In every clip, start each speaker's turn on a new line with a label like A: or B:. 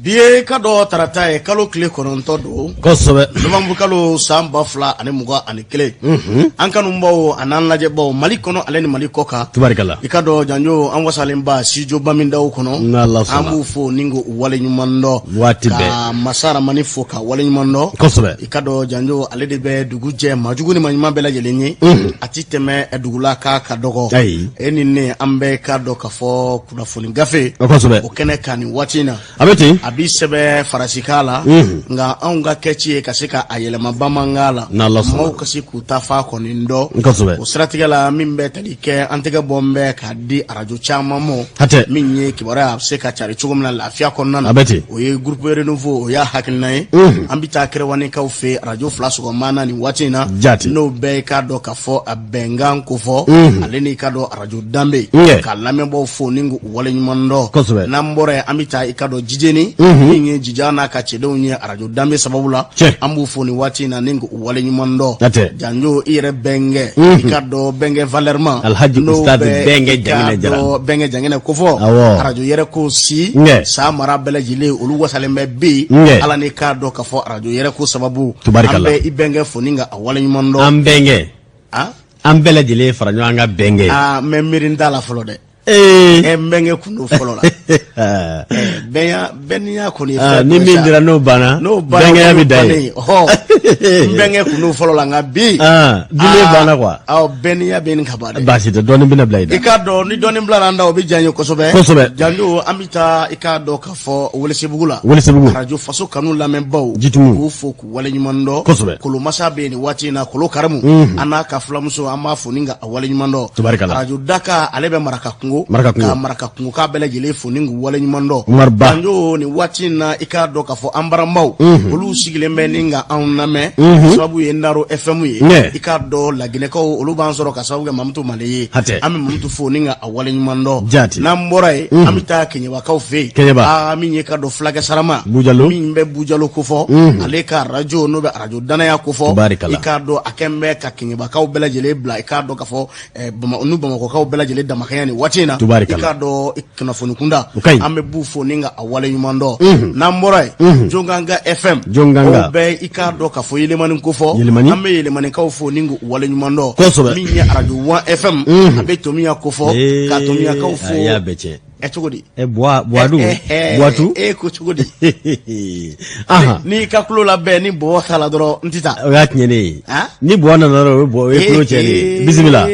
A: Bi ye ka dɔ tarata ye, kalo tile 9 don.
B: Kosɛbɛ.
A: Nowanburu kalo san 2021. An kanubaw ani an lajɛbaw Mali kɔnɔ ale ni Mali kɔ kan.
B: Tubarikala.
A: I ka dɔn janjo an wasalenba studio Bamindaw kɔnɔ.
B: N'Ala sɔnna.
A: An b'u fo ni k'u waleɲuman dɔn.
B: Waati bɛɛ.
A: Ka masa Ramani fo ka waleɲuman dɔn.
B: Kosɛbɛ.
A: I ka dɔn janjo ale de bɛ dugu jɛ maajugu ni maa ɲuman bɛɛ lajɛlen ye. A ti tɛmɛ dugu la k'a ka dɔgɔ.
B: Ayi.
A: E ni ne an bɛɛ ka dɔn k'a fɔ kunnafoni gafe.
B: Kosɛbɛ.
A: O kɛnɛ kan nin waati in na.
B: A bɛ ten.
A: A b'i sɛbɛn faransikan la, nka anw ka kɛci ye ka se ka a yɛlɛma bamanankan la,
B: N'Ala sɔnna.
A: maaw ka se k'u ta fa kɔni dɔn.
B: Kosɛbɛ.
A: O siratigɛ la, min bɛ tali kɛ an tɛgɛ bɔ n bɛ k'a di arajo caman ma.
B: Hatɛ.
A: Min ye kibaruya a bɛ se ka cari cogo min na lafiya kɔnɔna na.
B: A bɛ ten.
A: O ye groupe Renouveau, o y'a hakilina ye. An bɛ taa Kɛrɛwanikaw fɛ arajo fila sɔgɔma na nin waati in na.
B: Jaati.
A: N'o bɛɛ ye k'a dɔn k'a fɔ a bɛnkan kofɔ. Ale n'i ka dɔn arajo danbe. Ka lamɛnbaaw fo ni k'u waleɲuman dɔn.
B: Kosɛbɛ.
A: N'an bɔra yen, an bɛ taa i ka dɔn Jijeni. Min ye Jija n'a ka cɛdenw ye arajo danbe sababu la.
B: Tiɲɛ.
A: An b'u fo nin waati in na ni k'u waleɲuman dɔn.
B: Hatɛ.
A: Janjo i yɛrɛ bɛnkɛ. I ka dɔn bɛnkɛ Valerma.
B: Alhaji
A: N'o
B: Ustaz
A: bɛ
B: Bɛnkɛ
A: i ka
B: Janginɛ Jara.
A: dɔn bɛnkɛ Janginɛ kofɔ.
B: Awɔ.
A: Arajo yɛrɛ ko si. San mara bɛɛ lajɛlen olu wasalen bɛ bi. Ala ni k'a dɔn k'a fɔ arajo yɛrɛ ko sababu.
B: Tubarikala.
A: An bɛ i bɛnkɛ fo ni ka a waleɲuman dɔn.
B: An bɛnkɛ.
A: Ah?
B: An bɛɛ lajɛlen fara ɲɔgɔn kan bɛnkɛ.
A: Aa, n bɛ miiri n t'a la fɔlɔ dɛ.
B: Ee.
A: Ɛ, n bɛnkɛ kun don fɔlɔ la. Ɛ, bɛnya bɛnniya kɔni ye fɛn
B: Ni
A: dɔ ye
B: min
A: sa.
B: dira n'o banna.
A: N'o banna,
B: Bɛnkɛya bɛ da
A: bannen
B: yen.
A: Ɔhɔ, n bɛnkɛ kun don fɔlɔ la, nka bi.
B: Ah, dimi banna quoi.
A: Awɔ, bɛnniya bɛ nin ka ban dɛ.
B: Baasi tɛ, dɔɔnin bɛna bila i da.
A: I k'a dɔn ni dɔɔnin bila an da, o bɛ diya n ye kosɛbɛ.
B: Kosɛbɛ.
A: Janjo, an bɛ taa i k'a dɔn k'a fɔ Welesebugu la.
B: Welesebugu.
A: Arajo Faso Kanu lamɛnbaw.
B: Jitumu.
A: K'u fo k'u waleɲuman dɔn.
B: Kosɛbɛ.
A: Kolomasa bɛ yen nin waati in na, Kolo Karimu. An n'a ka fulamuso, an b'a fo ni ka a waleɲuman dɔn.
B: Tubarikala.
A: Arajo Daka, ale bɛ Maraka kungo.
B: Maraka kungo.
A: Ka Maraka kungo k'a bɛɛ lajɛlen fo ni k'u waleɲuman dɔn.
B: Umaru Ba.
A: Janjo, nin waati in na, i k'a dɔn k'a fɔ an baranbaw. Olu sigilen bɛ ni ka anw lamɛn. Sababu ye Ndaro FM ye. I k'a dɔn Laginɛkaw olu b'an sɔrɔ ka sababu kɛ Mamutu Male ye.
B: Hatɛ.
A: An bɛ Mamutu fo ni ka a waleɲuman dɔn.
B: Jaati.
A: N'an bɔra yen, an bɛ taa Keɲebakaw fɛ yen.
B: Keɲeba.
A: Aa, min ye ka dɔn fulakɛ sarama.
B: Bujalo.
A: Min bɛ Bujalo kofɔ. Ale ka arajo n'o bɛ arajo danaya kofɔ.
B: Tubarikala.
A: I k'a dɔn a kɛn bɛ ka Keɲebakaw bɛɛ lajɛlen bila i k'a dɔn k'a fɔ n'u Bamakɔkaw bɛɛ lajɛlen damakɛɲɛ nin waati in na.
B: Tubarikala.
A: I k'a dɔn kunnafoni kunda.
B: O ka ɲi.
A: An bɛ b'u fo ni ka a waleɲuman dɔn. N'an bɔra yen, Jonganga FM.
B: Jonganga.
A: O bɛɛ i k'a dɔn k'a fɔ Yelemani kofɔ.
B: Yelemani.
A: An bɛ Yelemanikaw fo ni k'u waleɲuman dɔn.
B: Kosɛbɛ.
A: Min ye arajo Wan FM. A bɛ Tomiya kofɔ. Ka Tomiyakaw fo.
B: A y'a bɛɛ tiɲɛ.
A: Ɛ, cogo di?
B: Ɛ, Buwadu. Buwatu.
A: E ko cogo di?
B: Ahan.
A: N'i ka tulo labɛn ni bɔgɔ t'a la dɔrɔn, n tɛ taa.
B: O y'a tiɲɛnen ye.
A: Ah?
B: Ni buwa nana dɔrɔn, o ye bɔ, o ye tulo tiɲɛnen ye. Bisimila.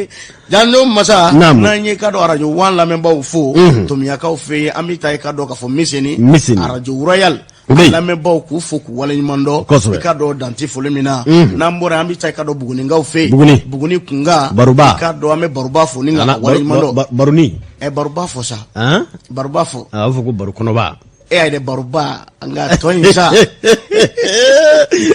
A: Janjo masa.
B: Naamu.
A: N'an ye ka dɔn arajo Wan lamɛnbaaw fo. Tomiyakaw fɛ yen, an bɛ taa i ka dɔn k'a fɔ Miseni.
B: Miseni.
A: Arajo Royal.
B: Oui.
A: Lamɛnbaaw k'u fo k'u waleɲuman dɔn.
B: Kosɛbɛ.
A: I ka dɔn danti foli min na. N'an bɔra yen, an bɛ taa i ka dɔn Bugunikaw fɛ yen.
B: Buguni.
A: Buguni kunkan.
B: Baroba.
A: I ka dɔn an bɛ Baroba fo ni ka waleɲuman dɔn.
B: Baroni.
A: Ɛ, Baroba fɔ sa.
B: Han?
A: Baroba fɔ.
B: A b'a fɔ ko baro kɔnɔba.
A: E y'a ye dɛ, Baroba nka tɔ in sa.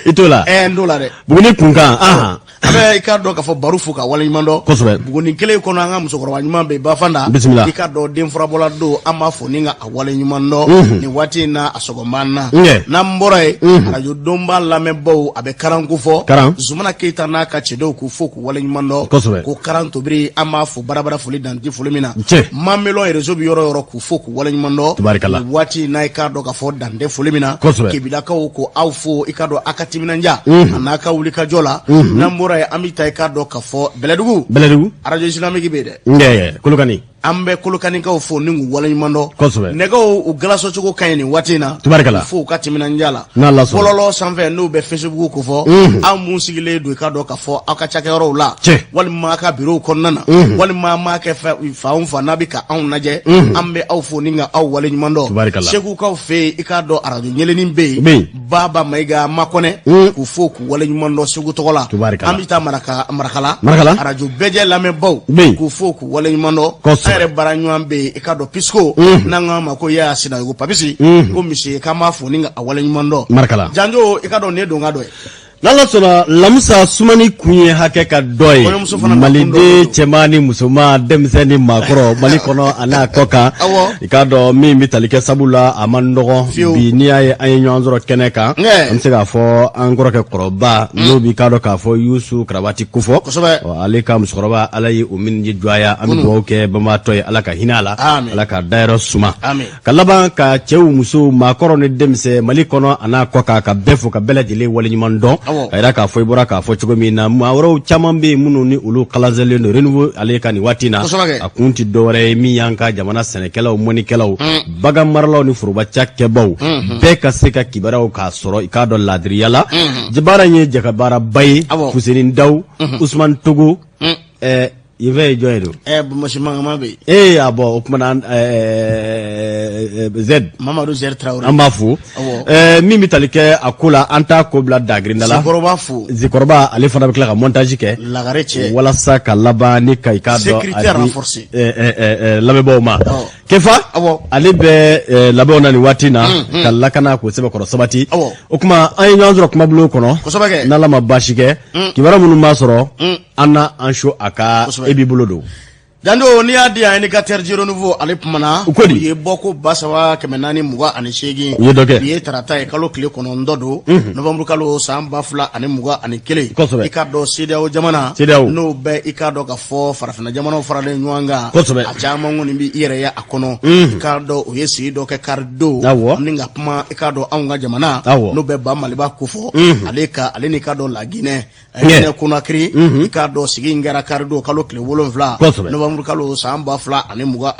B: I t'o la.
A: Ɛ, n t'o la dɛ.
B: Buguni kunkan. Ahan.
A: An bɛ i k'a dɔn k'a fɔ baro fo ka waleɲuman dɔn.
B: Kosɛbɛ.
A: Buguni kelen kɔnɔ, an ka musokɔrɔba ɲuman bɛ yen, Bafanda.
B: Bisimila.
A: I k'a dɔn den furabɔla don, an b'a fo ni ka a waleɲuman dɔn. Nin waati in na, a sɔgɔma na. N'an bɔra yen, arajo donba lamɛnbaw, a bɛ Karan kofɔ.
B: Karan.
A: Zumana Keyita n'a ka cɛdenw k'u fo k'u waleɲuman dɔn.
B: Kosɛbɛ.
A: Ko Karan Tobiri, an b'a fo barabara foli danti foli min na.
B: Cɛ.
A: Mamelɔn réseau bɛ yɔrɔ o yɔrɔ, k'u fo k'u waleɲuman dɔn.
B: Tubarikala.
A: Nin waati in na, i k'a dɔn k'a fɔ dantɛ foli min na.
B: Kosɛbɛ.
A: Kebilakaw ko aw fo, i k'a dɔn aw ka timinandiya. A n'a ka wulikajɔ la. N'an bɔra yen, an bɛ taa i k'a dɔn k'a fɔ Bɛlɛdugu.
B: Bɛlɛdugu.
A: Arajo islamique bɛ yen dɛ.
B: Nkɛ Kolokani.
A: An bɛ Kolokanikaw fo ni k'u waleɲuman dɔn.
B: Kosɛbɛ.
A: Nɛgɛw u galasɔcogo ka ɲi nin waati in na.
B: Tubarikala.
A: U fo u ka timinandiya la.
B: N'Ala sɔnna.
A: Bɔlɔlɔ sanfɛ, n'u bɛ Facebook ko fɔ. Aw mun sigilen don i k'a dɔn k'a fɔ aw ka cakɛyɔrɔw la.
B: Cɛ.
A: Walima aw ka bureau kɔnɔna na. Walima an b'a kɛ fan o fan n'a bɛ ka anw lajɛ. An bɛ aw fo ni ka aw waleɲuman dɔn.
B: Tubarikala.
A: Segukaw fɛ yen, i k'a dɔn arajo ɲɛlɛnni bɛ yen.
B: Bɛ yen.
A: Baba Mayiga Makɔnɛ. K'u fo k'u waleɲuman dɔn Segu tɔgɔ la.
B: Tubarikala.
A: An bɛ taa Marakala.
B: Marakala.
A: Arajo bɛɛjɛ lamɛnbaw.
B: Bɛ yen.
A: K'u fo k'u waleɲuman dɔn.
B: Kosɛbɛ.
A: An yɛrɛ baara ɲɔgɔn bɛ yen, i k'a dɔn Pisco. N'an k'a ma ko Yaya Sinayogo Papisi. Ko misi, k'an b'a fo ni ka a waleɲuman dɔn.
B: Marakala.
A: Janjo, i k'a dɔn nin ye donka dɔ ye.
B: N'Ala sɔnna lamisa sumani kun ye hakɛ ka dɔ ye
A: Kɔɲɔmuso fana nakun dɔ
B: maliden
A: don.
B: cɛman ni musoman denmisɛn ni maakɔrɔ mali kɔnɔ a n'a kɔ kan
A: Awɔ.
B: i k'a dɔn min bɛ tali kɛ sabu la a man dɔgɔn
A: Fiyewu.
B: bi n'i y'a ye an ye ɲɔgɔn sɔrɔ kɛnɛ kan
A: Ŋɛ.
B: an bɛ se k'a fɔ an kɔrɔkɛ kɔrɔba n'o b'i k'a dɔn k'a fɔ Yusu Karabati kofɔ
A: Kosɛbɛ.
B: Ɔ, ale ka musokɔrɔba ala ye o min jɔya an bɛ dugawu kɛ banbaatɔ ye ala ka hinɛ a la
A: Amin.
B: ala k'a dayɔrɔ suma
A: Amin.
B: ka laban ka cɛw musow maakɔrɔ ni denmisɛn mali kɔnɔ a n'a kɔ kan ka bɛɛ fo ka bɛɛ lajɛlen waleɲuman dɔn
A: Awɔ.
B: ka yira k'a fɔ i bɔra k'a fɔ cogo min na maa wɛrɛw caman bɛ yen minnu ni olu kalanzɛlen don renouveau ale ka nin waati in na
A: Kosɛbɛ kɛ.
B: a kun tɛ dɔwɛrɛ ye min y'an ka jamana sɛnɛkɛlaw mɔnikɛlaw bagan maralaw ni foroba cakɛbaw bɛɛ ka se ka kibaruyaw k'a sɔrɔ i k'a dɔn laadiriya la baara in ye jɛkabaaraba ye
A: Awɔ.
B: Fuseni Dawu Usumani Togo ɛɛ yen fɛ ye jɔn ye don
A: Bamasi Mangama bɛ yen.
B: Ee a bɔn o kumana Z
A: Mamadu Zɛri Tarawele.
B: An b'a fo.
A: Awɔ.
B: Min bɛ tali kɛ a ko la, an t'a ko bila dagirinda la.
A: Zikɔrɔba fo.
B: Zikɔrɔba ale fana bɛ tila ka montage kɛ.
A: Lagare cɛ.
B: Walasa ka laban ni ka i k'a dɔn.
A: Sécurité
B: a di,
A: renforcée.
B: Lamɛnbaaw ma.
A: Awɔ.
B: Kefa.
A: Awɔ.
B: Ale bɛ labɛnw na nin waati in na. Ka lakana k'o sɛbɛkɔrɔ sabati.
A: Awɔ.
B: O tuma an ye ɲɔgɔn sɔrɔ kumabulon kɔnɔ.
A: Kosɛbɛ kɛ.
B: N'Ala ma baasi kɛ. Kibaruya minnu b'a sɔrɔ. An na an su a ka
A: Kosɛbɛ.
B: e b'i bolo don.
A: Janjo n'i y'a di yan indicateur du renouveau ale kumana.
B: U ko di?
A: U ye bɔko 3428.
B: U ye dɔ kɛ.
A: Bi ye tarata ye kalo tile 9 don. Novembre kalo san 2021.
B: Kosɛbɛ.
A: I k'a dɔn CEDEAO jamana.
B: CEDEAO.
A: N'o bɛ i k'a dɔn k'a fɔ farafinna jamanaw faralen ɲɔgɔn kan.
B: Kosɛbɛ.
A: A caman kɔni bɛ i yɛrɛ ye a kɔnɔ. I k'a dɔn u ye sigi dɔ kɛ kari don.
B: Awɔ.
A: Ni ka kuma i k'a dɔn anw ka jamana.
B: Awɔ.
A: N'o bɛ ba Maliba kofɔ. Ale ka ale n'i k'a dɔn La Guinée. Guinée Conakry i k'a dɔn sigi in kɛra kari don kalo tile 7 novembre kalo san 2021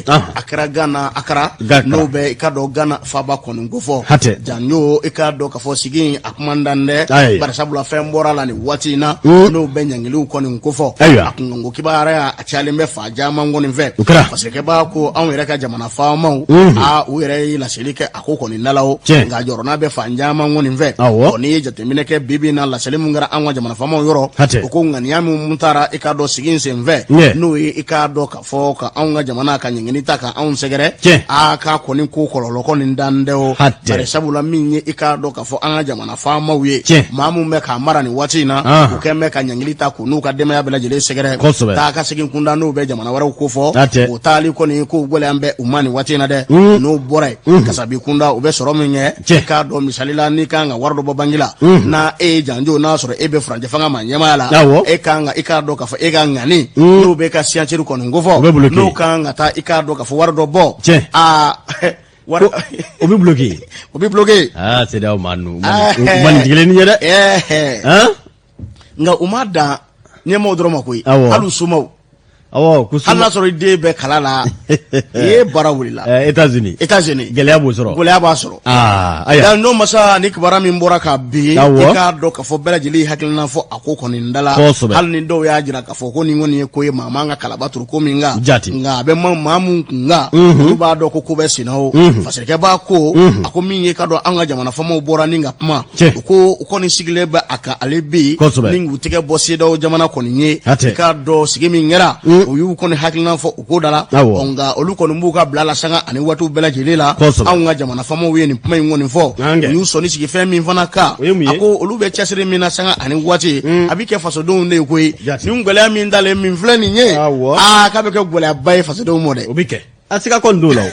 A: a kɛra Ghana Accra n'o bɛ i k'a dɔn Ghana faaba kɔni kofɔ janjo i k'a dɔn k'a fɔ sigi in a kuma dan dɛ bari sabula fɛn bɔra la nin waati in na n'o bɛ ɲangiliw kɔni kofɔ a kunkanko kibaruya a cayalen bɛ fan caman kɔni fɛ parce que b'a ko anw yɛrɛ ka jamana faamaw aa u yɛrɛ ye laseli kɛ a ko kɔni da la o nka jɔrɔna bɛ fan caman kɔni fɛ n'i ye jateminɛ kɛ bi bi in na laseli min kɛra an ka jamana faamaw yɔrɔ u ko ŋaniya min taara i k'a dɔn sigi in senfɛ n'o ye i k'a dɔn k'a fɔ ka anw ka jamana ka ɲangini ta ka anw sɛgɛrɛ aa k'a kɔni ko kɔlɔlɔ kɔni dan tɛ o bari sabula min ye i k'a dɔn k'a fɔ an ka jamana faamaw ye maa min bɛ k'a mara nin waati in na u kɛn bɛ ka ɲangili ta k'u n'u ka denbaya bɛɛ lajɛlen sɛgɛrɛ taa ka segin kunda n'u bɛ jamana wɛrɛw kofɔ o taali kɔni ko gɛlɛya bɛ u ma nin waati in na dɛ n'o bɔra yen kasabi kunda u bɛ sɔrɔ min kɛ k'a dɔn misali la n'i kan ka wari dɔ bɔ banki la n'a e ye janjo n'a sɔrɔ e bɛ furancɛ fanga ma ɲɛmaaya la e kan ka i k'a dɔn k'a fɔ e ka ŋani n'o bɛ ka signature kɔni kofɔ n'o kan ka taa i k'a dɔn k'a fɔ wari dɔ bɔ aa
B: wari o bɛ bloqué
A: o bɛ bloqué
B: aa CEDEAO maa ninnu u ma nin tigɛlen nin ye dɛ
A: nka u ma dan ɲɛmaaw dɔrɔn ma koyi hali u somaw
B: awɔ ko
A: hali n'a sɔrɔ i den bɛ kalan la i ye baara wulila
B: États-Unis
A: États-Unis
B: gɛlɛya b'o sɔrɔ
A: gɛlɛya b'a sɔrɔ
B: aa ayiwa
A: janjo masa ni kibaruya min bɔra ka bin i k'a dɔn k'a fɔ bɛɛ lajɛlen hakilina fɔ a ko kɔni da la hali ni dɔw y'a jira k'a fɔ ko nin kɔni ye ko ye maa man ka kalaba turu ko min kan
B: jaati
A: nka a bɛ maa mun kun kan olu b'a dɔn ko ko bɛ senna o fasirikɛbaa ko a ko min ye k'a dɔn an ka jamana faamaw bɔra ni ka kuma u ko u kɔni sigilen bɛ a kan ale bi ni k'u tɛgɛ bɔ CEDEAO jamana kɔni ye i k'a dɔn sigi min kɛra u y'u kɔni hakilina fɔ u ko da la nka olu kɔni b'u ka bila la sanga ani waatiw bɛɛ lajɛlen la anw ka jamana faamaw ye nin kuma in kɔni fɔ u y'u sɔnni sigi fɛn min fana kan a ko olu bɛ cɛsiri min na sanga ani waati a bɛ kɛ fasodenw de ye koyi nin gɛlɛya min dalen min filɛ nin ye aa k'a bɛ kɛ gɛlɛyaba ye fasodenw ma dɛ
B: o bɛ kɛ a siga kɔni t'o la o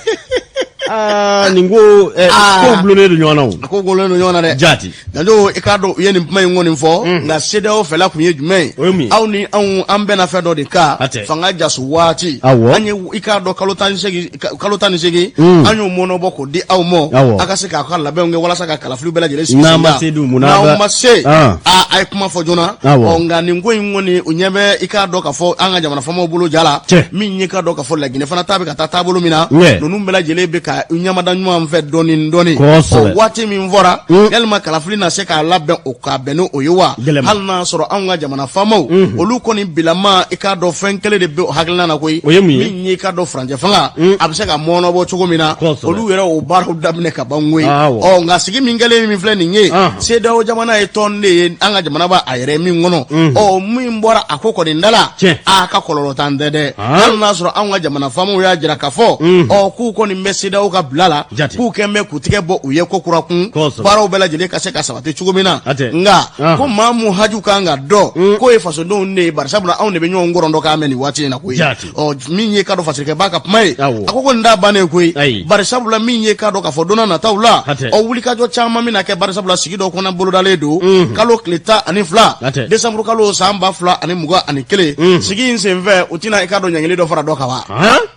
B: aa nin ko kow gulonnen don ɲɔgɔn na o
A: a ko gulonnen don ɲɔgɔn na dɛ
B: jaati
A: janjo i k'a dɔn u ye nin kuma in kɔni fɔ nka CEDEAO fɛla kun ye jumɛn ye
B: o ye mun ye
A: aw ni anw an bɛnna fɛn dɔ de kan fanga jaso waati
B: awɔ
A: an ye i k'a dɔn kalo 18 an y'o mɔnɔbɔ k'o di aw ma
B: awɔ
A: a ka se k'aw ka labɛnw kɛ walasa ka kalafiliw bɛɛ lajɛlen sigi
B: n'an ma se dun mun na
A: n'aw ma se a a ye kuma fɔ joona ɔ nka nin ko in kɔni u ɲɛ bɛ i k'a dɔn k'a fɔ an ka jamana faamaw bolo ja la min ye k'a dɔn k'a fɔ laginɛ fana ta bɛ ka taa taabolo min na ninnu bɛɛ lajɛlen bɛ ka ɲamada ɲɔgɔn fɛ dɔɔni dɔɔni o waati min fɔra yalima kalafili na se k'a labɛn o ka bɛn n'o ye wa hali n'a sɔrɔ anw ka jamana faamaw olu kɔni bilama i k'a dɔn fɛn kelen de bɛ o hakilina na koyi min ye i k'a dɔn furancɛ fanga a bɛ se ka mɔɔnɔbɔ cogo min na olu yɛrɛ o baaraw daminɛ ka ban koyi ɔ nka sigi min kɛlen min filɛ nin ye CEDEAO jamana ye tɔn de ye an ka jamana b'a yɛrɛ min kɔnɔ ɔ min bɔra a ko kɔni da la a ka kɔlɔlɔ tan tɛ dɛ hali n'a sɔrɔ anw ka jamana faamaw y'a jira k'a fɔ ɔ k'u kɔni bɛ CEDEAO dɔw ka bila la k'u kɛn bɛ k'u tigɛ bɔ u ye ko kura kun baaraw bɛɛ lajɛlen ka se ka sabati cogo min na nka ko maa mun haju kan ka dɔn k'o ye fasodenw de ye barisabula anw de bɛ ɲɔgɔn kɔrɔndɔ k'a mɛn nin waati in na koyi ɔ min ye k'a dɔn fasirikɛba ka kuma ye a ko ko nin t'a bannen koyi barisabula min ye k'a dɔn k'a fɔ don nataw la ɔ wulikajɔ caman bɛna kɛ barisabula sigi dɔ kɔnɔ bolodalen don kalo tile 12 desanburu kalo san 2021 sigi in senfɛ u tɛna i k'a dɔn ɲangili dɔ fara dɔ kan wa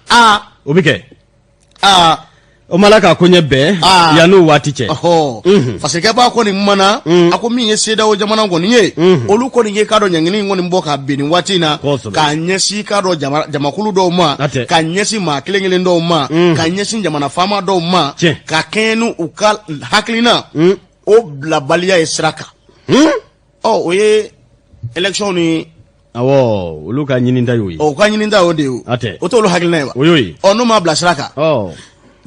B: aa o bɛ kɛ aa o ma ala k'a koɲɛ bɛn yan'o waati cɛ
A: fasirikɛba kɔni mana a ko min ye CEDEAO jamana kɔni ye olu kɔni ye k'a dɔn ɲangili in kɔni bɔ ka bin nin waati in na k'a ɲɛsin k'a dɔn jamakulu dɔw ma k'a ɲɛsin maa kelen kelen dɔw ma k'a ɲɛsin jamana faama dɔw ma ka kɛɲɛ ni u ka hakilina o bilabaliya ye sira kan ɔ o ye élection ni
B: awɔ olu ka ɲinita y'o ye
A: o ka ɲinita y'o de ye
B: a tɛ
A: o t'olu hakilina ye wa
B: o y'o ye
A: ɔ n'u m'a bila sira kan
B: ɔ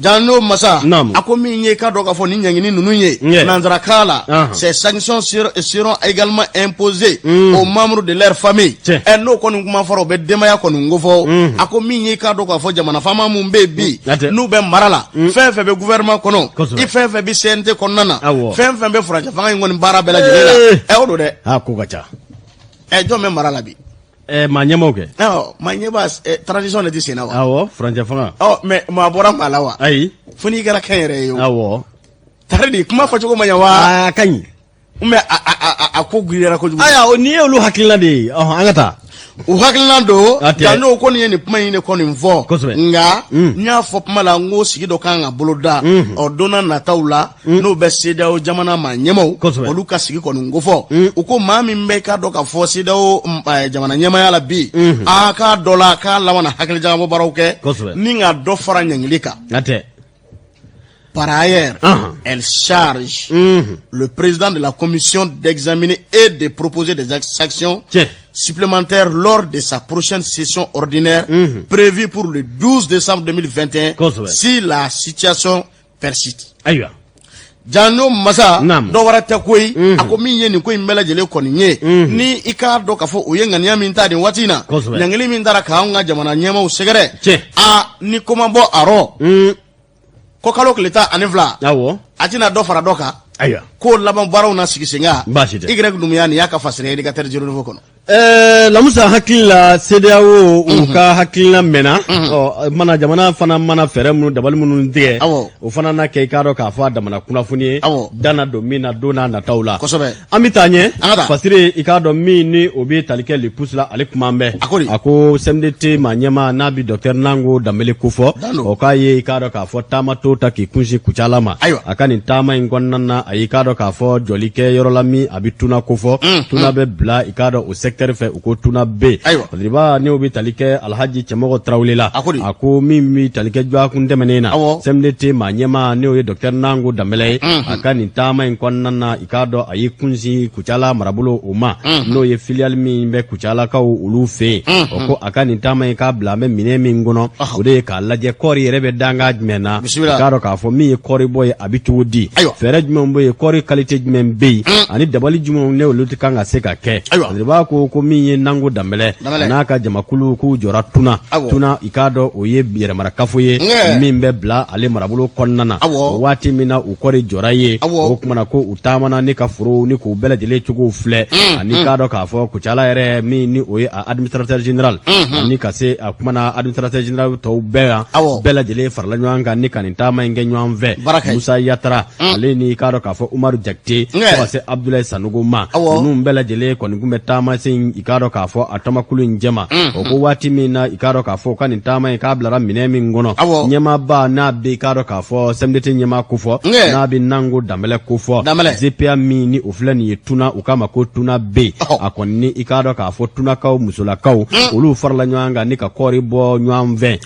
A: janno masa a ko min ye k'a dɔn k'a fɔ ni ɲangini ninnu ye nansarakan la ces sanctions seront également imposées aux membres de leur famille ɛ n'o kɔni kuma fɔra o bɛ denbaya kɔni kofɔ a ko min ye k'a dɔn k'a fɔ jamana faama mun bɛ yen bi n'u bɛ mara la fɛn fɛn bɛ gouvernement kɔnɔ i fɛn fɛn bɛ CNT kɔnɔna na fɛn fɛn bɛ furancɛ fanga in kɔni baara bɛɛ lajɛlen la ɛ o don dɛ
B: a ko ka ca
A: ɛ jɔn bɛ mara la bi
B: ɛ maa ɲɛmaaw kɛ
A: ɔ maa ɲɛmaa transition de tɛ sen na wa
B: awɔ furancɛ fanga
A: ɔ mais maa bɔra maa la wa
B: ayi
A: fo n'i kɛra kɛnyɛrɛ ye o
B: awɔ
A: tari de kuma fɔcogo ma ɲɛ wa
B: a ka ɲi
A: mais a ko girinyara kojugu
B: ayiwa nin ye olu hakilina de ye ɔhɔn an ka taa
A: u hakilina don nka n'o kɔni ye nin kuma in de kɔni fɔ
B: kosɛbɛ
A: nka n y'a fɔ kuma la n ko sigi dɔ kan ka boloda ɔ don nataw la n'o bɛ CEDEAO jamana maa ɲɛmaaw olu ka sigi kɔni kofɔ u ko maa min bɛ k'a dɔn k'a fɔ CEDEAO jamana ɲɛmaaya la bi a k'a dɔ la k'a laban na hakilijagabɔ baaraw kɛ ni ka dɔ fara ɲangili kan Par ailleurs, elle charge le président de la commission d'examiner et de proposer des sanctions supplémentaires lors de sa prochaine session ordinaire prévue pour le 12 décembre 2021 si la situation persiste.
B: Ayiwa.
A: Janno masa dɔ wɛrɛ tɛ koyi a ko min ye nin ko in bɛɛ lajɛlen kɔni ye ni i k'a dɔn k'a fɔ u ye ŋaniya min ta nin waati in na ɲangili min taara k'anw ka jamana ɲɛmaaw sɛgɛrɛ a ni ko ma bɔ a rɔ ko kalo tile 12 a tɛna dɔ fara dɔ kan
B: ayiwa
A: k'o laban baaraw na sigi sen kan
B: baasi tɛ
A: Y Doumbia nin y'a ka fasiri Indicateur du Renouveau kɔnɔ
B: Lamusa hakili la CEDEAO u ka hakilina mɛnna ɔ mana jamana fana mana fɛɛrɛ minnu dabali minnu tigɛ o fana na kɛ i k'a dɔn k'a fɔ a damana kunnafoni ye da na don min na don n'a nataw la
A: kosɛbɛ
B: an bɛ taa ɲɛ fasiri i k'a dɔn min ni o bɛ tali kɛ Le Pouce la ale kuma bɛ a ko CMDT maa ɲɛmaa n'a bɛ docteur Nango Danbele kofɔ o k'a ye i k'a dɔn k'a fɔ taama to ta k'i kunsin Kucala ma a ka nin taama in kɔnɔna na a y'i k'a dɔn k'a fɔ jɔli kɛ yɔrɔ la min a bɛ tuna kofɔ tuna bɛ bila i k'a dɔn o secteur fɛ u ko tuna bɛ yen n'o bɛ tali kɛ Alhaji Cɛmɔgɔ Tarawele la a ko min bɛ tali kɛ dɔgɔkun tɛmɛnen na CMDT maa ɲɛmaa n'o ye docteur Nango Danbele ye a ka nin taama in kɔnɔna na i k'a dɔn a y'i kunsin Kucala marabolo o ma n'o ye filiale min bɛ Kucalakaw olu fɛ yen o ko a ka nin taama in k'a bila an bɛ minɛn min kɔnɔ o de ye k'a lajɛ kɔɔri yɛrɛ bɛ danga jumɛn na i k'a dɔn k'a fɔ min ye kɔɔri bɔ ye a bɛ cogo di fɛɛrɛ jumɛn bɛ yen kɔɔri qualité jumɛn bɛ yen ani dabali jumɛnw ne olu tɛ kan ka se ka kɛ b'a ko ko min ye Nango Danbɛlɛ n'a ka jamakulu k'u jɔra tuna tuna i k'a dɔn o ye yɛrɛmarakafo ye min bɛ bila ale marabolo kɔnɔna na o waati min na u kɔri jɔra yen o tuma na ko u taamana ni ka forow ni k'u bɛɛ lajɛlen cogow filɛ ani k'a dɔn k'a fɔ Kucala yɛrɛ min ni o ye a administrateur général ani ka se a kuma na administrateur général tɔw bɛɛ yan bɛɛ lajɛlen farala ɲɔgɔn kan ni ka nin taama in kɛ ɲɔgɔn fɛ Musa Yatara ale ni k'a dɔn k'a fɔ Umaru Jakite fo ka se Abudulayi Sanogo ma ninnu bɛɛ lajɛlen kɔni tun bɛ taamasen i k'a dɔn k'a fɔ a taamakulu in jɛma o ko waati min na i k'a dɔn k'a fɔ u ka nin taama in k'a bilara minɛn min kɔnɔ ɲɛmaaba n'a bɛ i k'a dɔn k'a fɔ CMDT ɲɛmaa kofɔ n'a bɛ Nango Danbɛlɛ kofɔ GPA min ni o filɛ nin ye tuna u k'a ma ko tuna B a kɔni ni i k'a dɔn k'a fɔ tunakaw musolakaw olu farala ɲɔgɔn kan ni ka kɔɔri bɔ ɲɔgɔn fɛ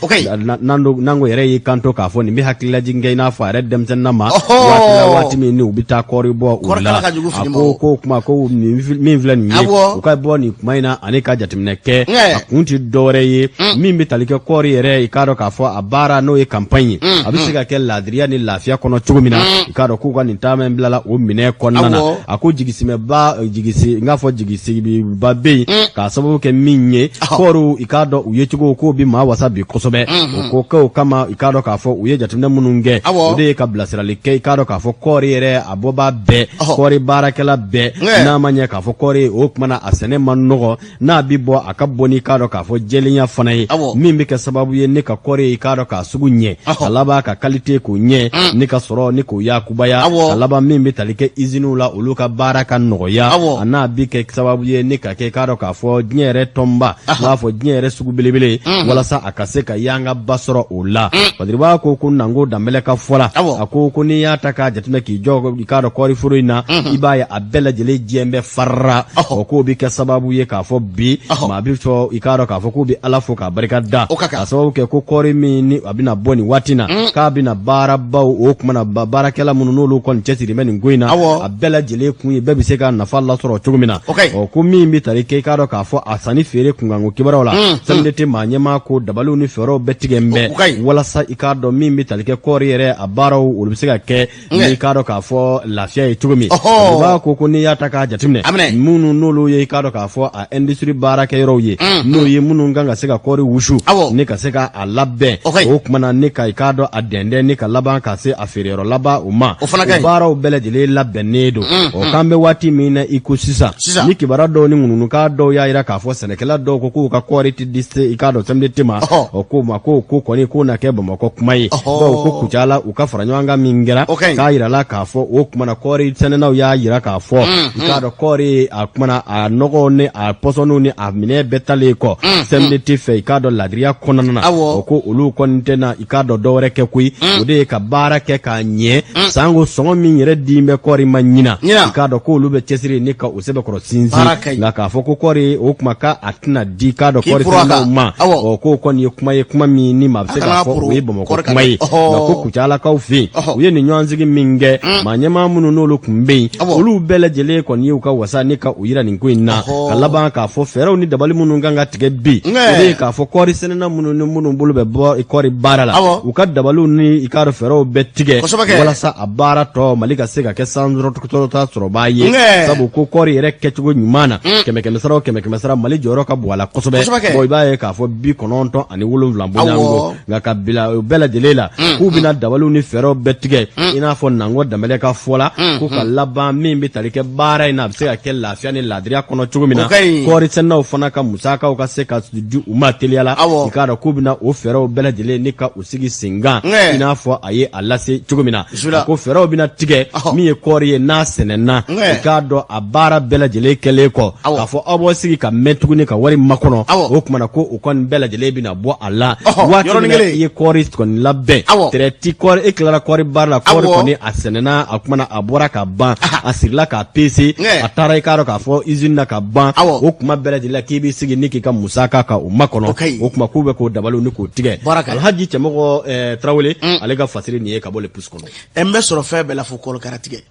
B: Nango yɛrɛ y'i kanto k'a fɔ nin bɛ hakililajigin kɛ i n'a fɔ a yɛrɛ denmisɛnninama waati la waati min ni u bɛ taa kɔɔri bɔ u la. A ko ko kuma ko min filɛ nin ye, u ka bɔ nin kuma in na ani ka jateminɛ kɛ, a kun tɛ dɔwɛrɛ ye min bɛ tali kɛ kɔɔri yɛrɛ, i k'a dɔn k'a fɔ a baara n'o ye campagne ye, a bɛ se ka kɛ laadiriya ni lafiya kɔnɔ cogo min na. I k'a dɔn k'u ka nin taama in bilala o minɛ kɔnɔna na. A ko jigisimɛba jigisi n k'a fɔ jigisigiba bɛ yen k'a sababu kɛ min ye, kɔɔriw, i k'a dɔn u ye cogo k'o bɛ maa wasa bi kosɛbɛ. O ko k'o kama, i k'a dɔn k'a fɔ u ye jateminɛ minnu kɛ, o de ye ka bilasirali kɛ, i k'a dɔn k'a fɔ kɔɔri yɛrɛ a bɔbaa bɛɛ, kɔɔri baarakɛla bɛɛ, n'a ma ɲɛ k'a fɔ kɔɔri o tuma na a sɛnɛ man nɔgɔ, n'a bɛ bɔ a ka bɔ n'i k'a dɔn k'a fɔ jɛlenya fana ye, min bɛ kɛ sababu ye ne ka kɔɔri, i k'a dɔn k'a sugu ɲɛ, ka laban ka qualité k'o ɲɛ, ne ka sɔrɔ ni k'o yakubaya, ka laban min bɛ tali kɛ iziniw la, olu ka baara ka nɔgɔya, a n'a bɛ kɛ sababu ye ne ka kɛ, i k'a dɔn k'a fɔ diɲɛ yɛrɛ tɔnba, n b'a fɔ diɲɛ yɛrɛ sugu belebele, walasa a ka se ka yangaba sɔrɔ o la. Badiriba ko ko Nango Danbɛlɛ ka fɔ la, a ko ko n'i y'a ta k'a jateminɛ k'i jɔ, i k'a dɔn kɔɔri foro in na, i b'a ye a bɛɛ lajɛlen jɛlen bɛ farara. O k'o bɛ kɛ sababu ye k'a fɔ bi maa bɛ fɔ, i k'a dɔn k'a fɔ k'u bɛ Ala fo k'a barika da, k'a sababu kɛ ko kɔɔri min ni a bɛna bɔ nin waati na, k'a bɛna baarabaw o tuma na baarakɛla minnu n'olu kɔni cɛsiri bɛ nin ko in na, a bɛɛ lajɛlen kun ye bɛɛ bɛ se ka nafa lasɔrɔ cogo min na. Ɔ ko min bɛ tali kɛ, i k'a dɔn k'a fɔ a sanni feere kunkanko kibaruyaw la, CMDT maa ɲɛmaa ko dabaliw ni fɛɛrɛw bɛɛ tigɛ bɛ walasa i k'a dɔn min bɛ tali kɛ kɔɔri yɛrɛ a baaraw, olu bɛ se ka kɛ n'i k'a dɔn k'a fɔ lafiya ye cogo min. U b'a ko ko n'i y'a ta k'a jateminɛ, minnu n'olu ye, i k'a dɔn k'a fɔ a industrie baarakɛyɔrɔw ye, n'o ye minnu kan ka se ka kɔɔri wusu ni ka se ka a labɛn, o tuma na ni ka i k'a dɔn a dɛndɛn ni ka laban ka se a feereyɔrɔ laban o ma, o baaraw bɛɛ lajɛlen labɛnnen don. O k'an bɛ waati min na i ko sisan, ni kibaruya dɔw ni ŋunuŋunukan dɔw y'a jira k'a fɔ sɛnɛkɛla dɔw ko k'u ka kɔɔri tɛ di se, i k'a dɔn CMDT ma, o k'o ma ko ko kɔni k'o na kɛ Bamakɔ kuma ye, bawo ko Kucala u ka fara ɲɔgɔn kan min kɛra, k'a yirala k'a fɔ o tuma na kɔɔri sɛnɛnaw y'a yira k'a fɔ, i k'a dɔn kɔɔri a tuma na a nɔgɔ ni a pɔsɔniw ni a minɛn bɛɛ talen kɔ CMDT fɛ, i k'a dɔn ladiriya kɔnɔna na, o ko olu kɔni tɛna, i k'a dɔn dɔwɛrɛ kɛ koyi, o de ye ka baara kɛ k'a ɲɛ, sanko sɔngɔ min yɛrɛ di bɛ kɔɔri ma ɲina, i k'a dɔn k'olu bɛ cɛsiri ni ka o sɛbɛkɔrɔ sinsin. Nka k'a fɔ ko kɔɔri o kuma k'a tɛna di, k'a dɔn kɔɔri sɛnɛnaw ma, ɔ k'o kɔni ye kuma ye, kuma min ni maa bɛ se k'a fɔ o ye Bamakɔ kuma ye. Nka ko Kucalakaw fɛ yen, u ye nin ɲɔgɔnsigi min kɛ, maa ɲɛmaa minnu n'olu tun bɛ yen, olu bɛɛ lajɛlen kɔni y'u ka wasa ni ka u yira nin ko in na, ka laban k'a fɔ fɛɛrɛw ni dabali minnu kan ka tigɛ bi, o de ye k'a fɔ kɔɔri sɛnɛna minnu ni minnu bolo bɛ bɔ kɔɔri baara la, u ka dabaliw ni i k'a dɔn fɛɛrɛw bɛɛ tigɛ walasa a baara tɔ Mali ka se ka kɛ sankɔrɔta sɔrɔbaa ye, sabu ko kɔɔri yɛrɛ kɛcogo ɲuman na, kɛmɛ kɛmɛ sara o kɛmɛ kɛmɛ sara, Mali jɔyɔrɔ ka bon a la kosɛbɛ. Bon, i b'a ye k'a fɔ 97 bɔɲɔgɔnko, nka ka bila o bɛɛ lajɛlen la, k'u bɛna dabaliw ni fɛɛrɛw bɛɛ tigɛ, i n'a fɔ Nango Danbɛlɛ ka fɔ la, ko ka laban min bɛ tali kɛ baara in na, a bɛ se ka kɛ lafiya ni laadiriya kɔnɔ cogo min na, kɔɔri sɛnɛnaw fana ka musakaw ka se ka di u ma teliya la, i k'a dɔn k'u bɛna o fɛɛrɛw bɛɛ lajɛlen ni ka u sigi sen kan, i n'a fɔ a ye a lase cogo min na. A ko fɛɛrɛw bɛna tigɛ min ye kɔɔri ye n'a sɛnɛna, i k'a dɔn a baara bɛɛ lajɛlen kɛlen kɔ, k'a fɔ aw b'aw sigi ka mɛn tuguni ka wari makɔnɔ, o tuma na ko o kɔni bɛɛ lajɛlen bɛna bɔ a la. Waati min na i ye kɔɔri kɔni labɛn, tɛrɛti kɔɔri, e tilara kɔɔri baara la, kɔɔri kɔni a sɛnɛna, a kumana a bɔra ka ban, a sirila k'a pese, a taara, i k'a dɔn k'a fɔ usine na ka ban, o kuma bɛɛ lajɛlen la k'i b'i sigi ni k'i ka musaka ka o makɔnɔ, o kuma k'u bɛ k'o dabaliw ni k'o tigɛ. Alhaji Cɛmɔgɔ Tarawele, ale ka fasiri nin ye ka bɔ Le Pouce kɔnɔ.
A: N bɛ sɔrɔ fɛn bɛɛ la fo kɔɔrikalatigɛ.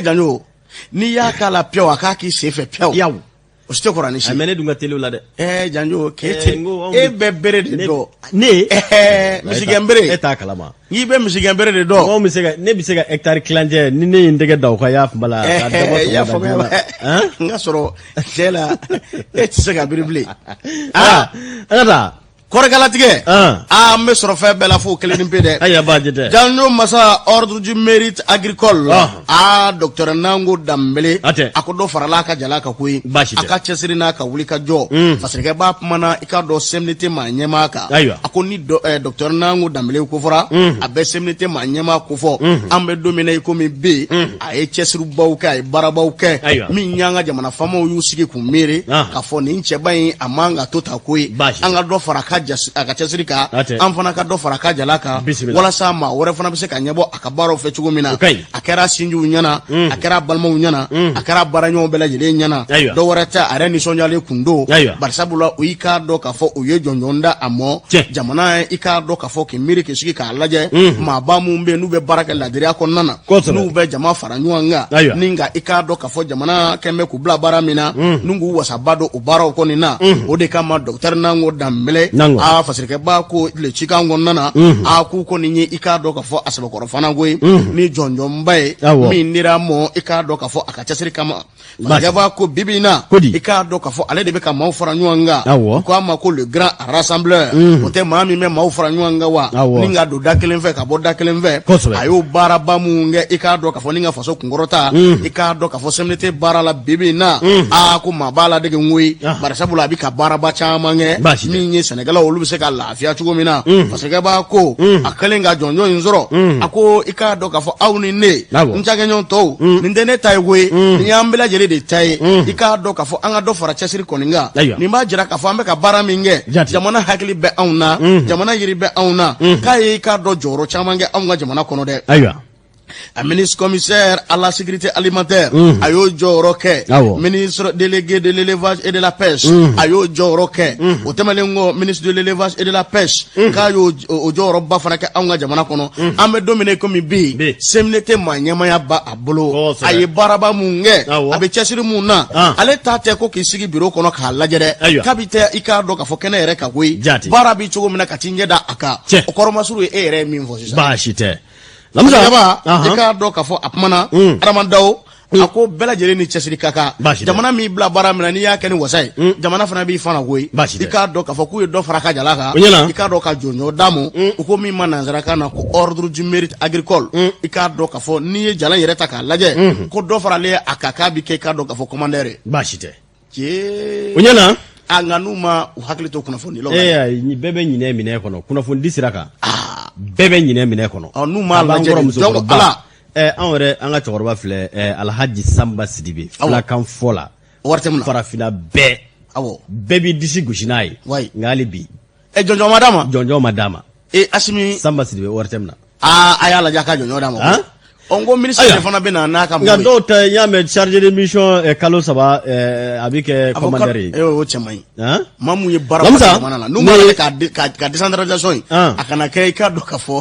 A: Janjo, n'i y'a k'a la piyaw, a k'a k'i sen fɛ piyaw.
B: Yaw.
A: O si tɛ kɔrɔ ni si.
B: Mais ne dun ka teli o la dɛ.
A: Janjo, k'e tɛ e bɛ bere de dɔn.
B: Ne.
A: Misigɛnbere.
B: E t'a kalama.
A: N'i bɛ misigɛnbere de dɔn.
B: Mɔgɔ bɛ se ka ne bɛ se ka hectare tilancɛ ni ne ye n tɛgɛ da o kan, i y'a faamu la.
A: I y'a faamuya, n ka sɔrɔ cɛ la, e tɛ se ka biri bilen.
B: Aa, an ka taa.
A: Kɔɔrikalatigɛ. Aa, n bɛ sɔrɔ fɛn bɛɛ la fo kelen ni pe dɛ.
B: Ayiwa, baasi tɛ.
A: Janjo masa, ordre du mérite agricole. Aa, docteur Nango Danbele.
B: A tɛ.
A: A ko dɔ farala a ka jala kan koyi.
B: Baasi tɛ.
A: A ka cɛsiri n'a ka wuli ka jɔ. Fasirikɛ b'a kumana, i k'a dɔn CMDT maa ɲɛmaa kan.
B: Ayiwa.
A: A ko ni docteur Nango Danbele kofɔra, a bɛ CMDT maa ɲɛmaa kofɔ. An bɛ don min na i komi bi, a ye cɛsiribaw kɛ, a ye baarabaw kɛ.
B: Ayiwa.
A: Min y'an ka jamana faamaw y'u sigi k'u miiri. K'a fɔ nin cɛba in, a man ka to ta koyi.
B: Baasi tɛ.
A: An ka dɔ fara a ka a ka cɛsiri kan, an fana ka dɔ fara a ka jala kan walasa maa wɛrɛ fana bɛ se ka ɲɛbɔ a ka baaraw fɛ cogo min na. A kɛra sinjiw ɲɛna, a kɛra balimaw ɲɛna, a kɛra baaraɲɔgɔn bɛɛ lajɛlen ɲɛna. Dɔ wɛrɛ tɛ, a yɛrɛ nisɔndiyalen kun don, barisabula o i k'a dɔn k'a fɔ u ye jɔnjɔn da a mɔ jamana. I k'a dɔn k'a fɔ k'i miiri k'i sigi k'a lajɛ, maaba minnu bɛ yen n'u bɛ baara kɛ ladiriya kɔnɔna na, n'u bɛ jama fara ɲɔgɔn kan, ni nka i k'a dɔn k'a fɔ jamana kɛn bɛ k'u bila baara min na, n'u k'u wasaba don o baaraw kɔni na. O de kama docteur Nango Danbɛlɛ, a fasirikɛba ko le cikan kɔnɔna na, a k'u kɔni ye i k'a dɔn k'a fɔ a sɛbɛkɔrɔ fana koyi ni jɔnjɔnba ye min dira a mɔ, i k'a dɔn k'a fɔ a ka cɛsiri kama. Fasirikɛba ko bibi in na, i k'a dɔn k'a fɔ ale de bɛ ka maaw fara ɲɔgɔn kan. U ko a ma ko le grand rassembleur. O tɛ maa min bɛ maaw fara ɲɔgɔn kan wa, ni ka don da kelen fɛ ka bɔ da kelen fɛ. A y'o baaraba minnu kɛ, i k'a dɔn k'a fɔ ni ka faso kunkɔrɔta, i k'a dɔn k'a fɔ CMDT baara la bibi in na, aa ko maa b'a ladege koyi, barisabula a bɛ ka baaraba caman kɛ min ye sɛnɛkɛlaw olu bɛ se ka lafiya cogo min na. Fasirikɛba ko a kɛlen ka jɔnjɔn in sɔrɔ, a ko i k'a dɔn k'a fɔ aw ni ne, n cakɛɲɔgɔn tɔw, nin tɛ ne ta ye koyi, nin y'an bɛɛ lajɛlen de ta ye. I k'a dɔn k'a fɔ an ka dɔ fara cɛsiri kɔni kan. Nin b'a jira k'a fɔ an bɛ ka baara min kɛ, jamana hakili bɛ anw na, jamana yiri bɛ anw na. K'a ye i k'a dɔn jɔyɔrɔ caman kɛ anw ka jamana kɔnɔ dɛ. A ministre commissaire à la sécurité alimentaire, a y'o jɔyɔrɔ kɛ. Ministre délégué de l'élevage et de la pêche, a y'o jɔyɔrɔ kɛ. O tɛmɛnen kɔ, ministre de l'élevage et de la pêche, k'a y'o jɔyɔrɔba fana kɛ anw ka jamana kɔnɔ. An bɛ don min na i komi bi, CMDT maa ɲɛmaya ba a bolo, a ye baaraba mun kɛ, a bɛ cɛsiri mun na. Ale ta tɛ ko k'i sigi bureau kɔnɔ k'a lajɛ dɛ, k'a bɛ taa i k'a dɔn k'a fɔ kɛnɛ yɛrɛ kan koyi, baara bɛ cogo min na, ka t'i ɲɛ da a kan. O kɔrɔmasuru ye e yɛrɛ ye min fɔ sisan.
B: Baasi tɛ.
A: Lamisa, i k'a dɔn k'a fɔ a kumana Adama Dawo, a ko bɛɛ lajɛlen ni cɛsiri ka kan. Jamana m'i bila baara min na, n'i y'a kɛ ni wasa ye, jamana fana b'i fana koyi. I k'a dɔn k'a fɔ k'u ye dɔ fara ka jala kan, i k'a dɔn ka jɔnjɔn d'a ma. U ko min ma nansarakan na ko ordre du mérite agricole. I k'a dɔn k'a fɔ n'i ye jala yɛrɛ ta k'a lajɛ, ko dɔ faralen a kan, k'a bɛ kɛ i k'a dɔn k'a fɔ commandeur ye.
B: Baasi tɛ. O ɲɛna.
A: A nka n'u ma u hakili to kunnafonidilaw
B: la. Ee, bɛɛ bɛ ɲinɛ minɛ kɔnɔ kunnafoni di sira kan. Bɛɛ bɛ ɲinɛ minɛ kɔnɔ.
A: Ɔ, n'u m'a lajɛ donc ala.
B: Anw yɛrɛ, an ka cɛkɔrɔba filɛ, Alhaji Sanba Sidibe, filakan fɔ la.
A: Wari tɛ mun na.
B: Farafinna bɛɛ. Bɛɛ b'i disi gosi n'a ye. Nka hali bi.
A: Ɛ, jɔnjɔn ma d'a ma.
B: Jɔnjɔn ma d'a ma.
A: Ee, Asimi.
B: Sanba Sidibe, wari tɛ mun na.
A: Aa, a y'a lajɛ a ka jɔnjɔn d'a ma. Ɔ, n ko ministre de fana bɛ na n'a ka
B: mɔgɔ ye. Nka dɔw ta n y'a mɛn chargé de mission kalo 3, a bɛ kɛ commandeur ye.
A: O cɛ man ɲi. Maa mun ye baara kɛ jamana la, n'u m'a lajɛ ka décentralisation in, a kana kɛ i k'a dɔn ka fɔ.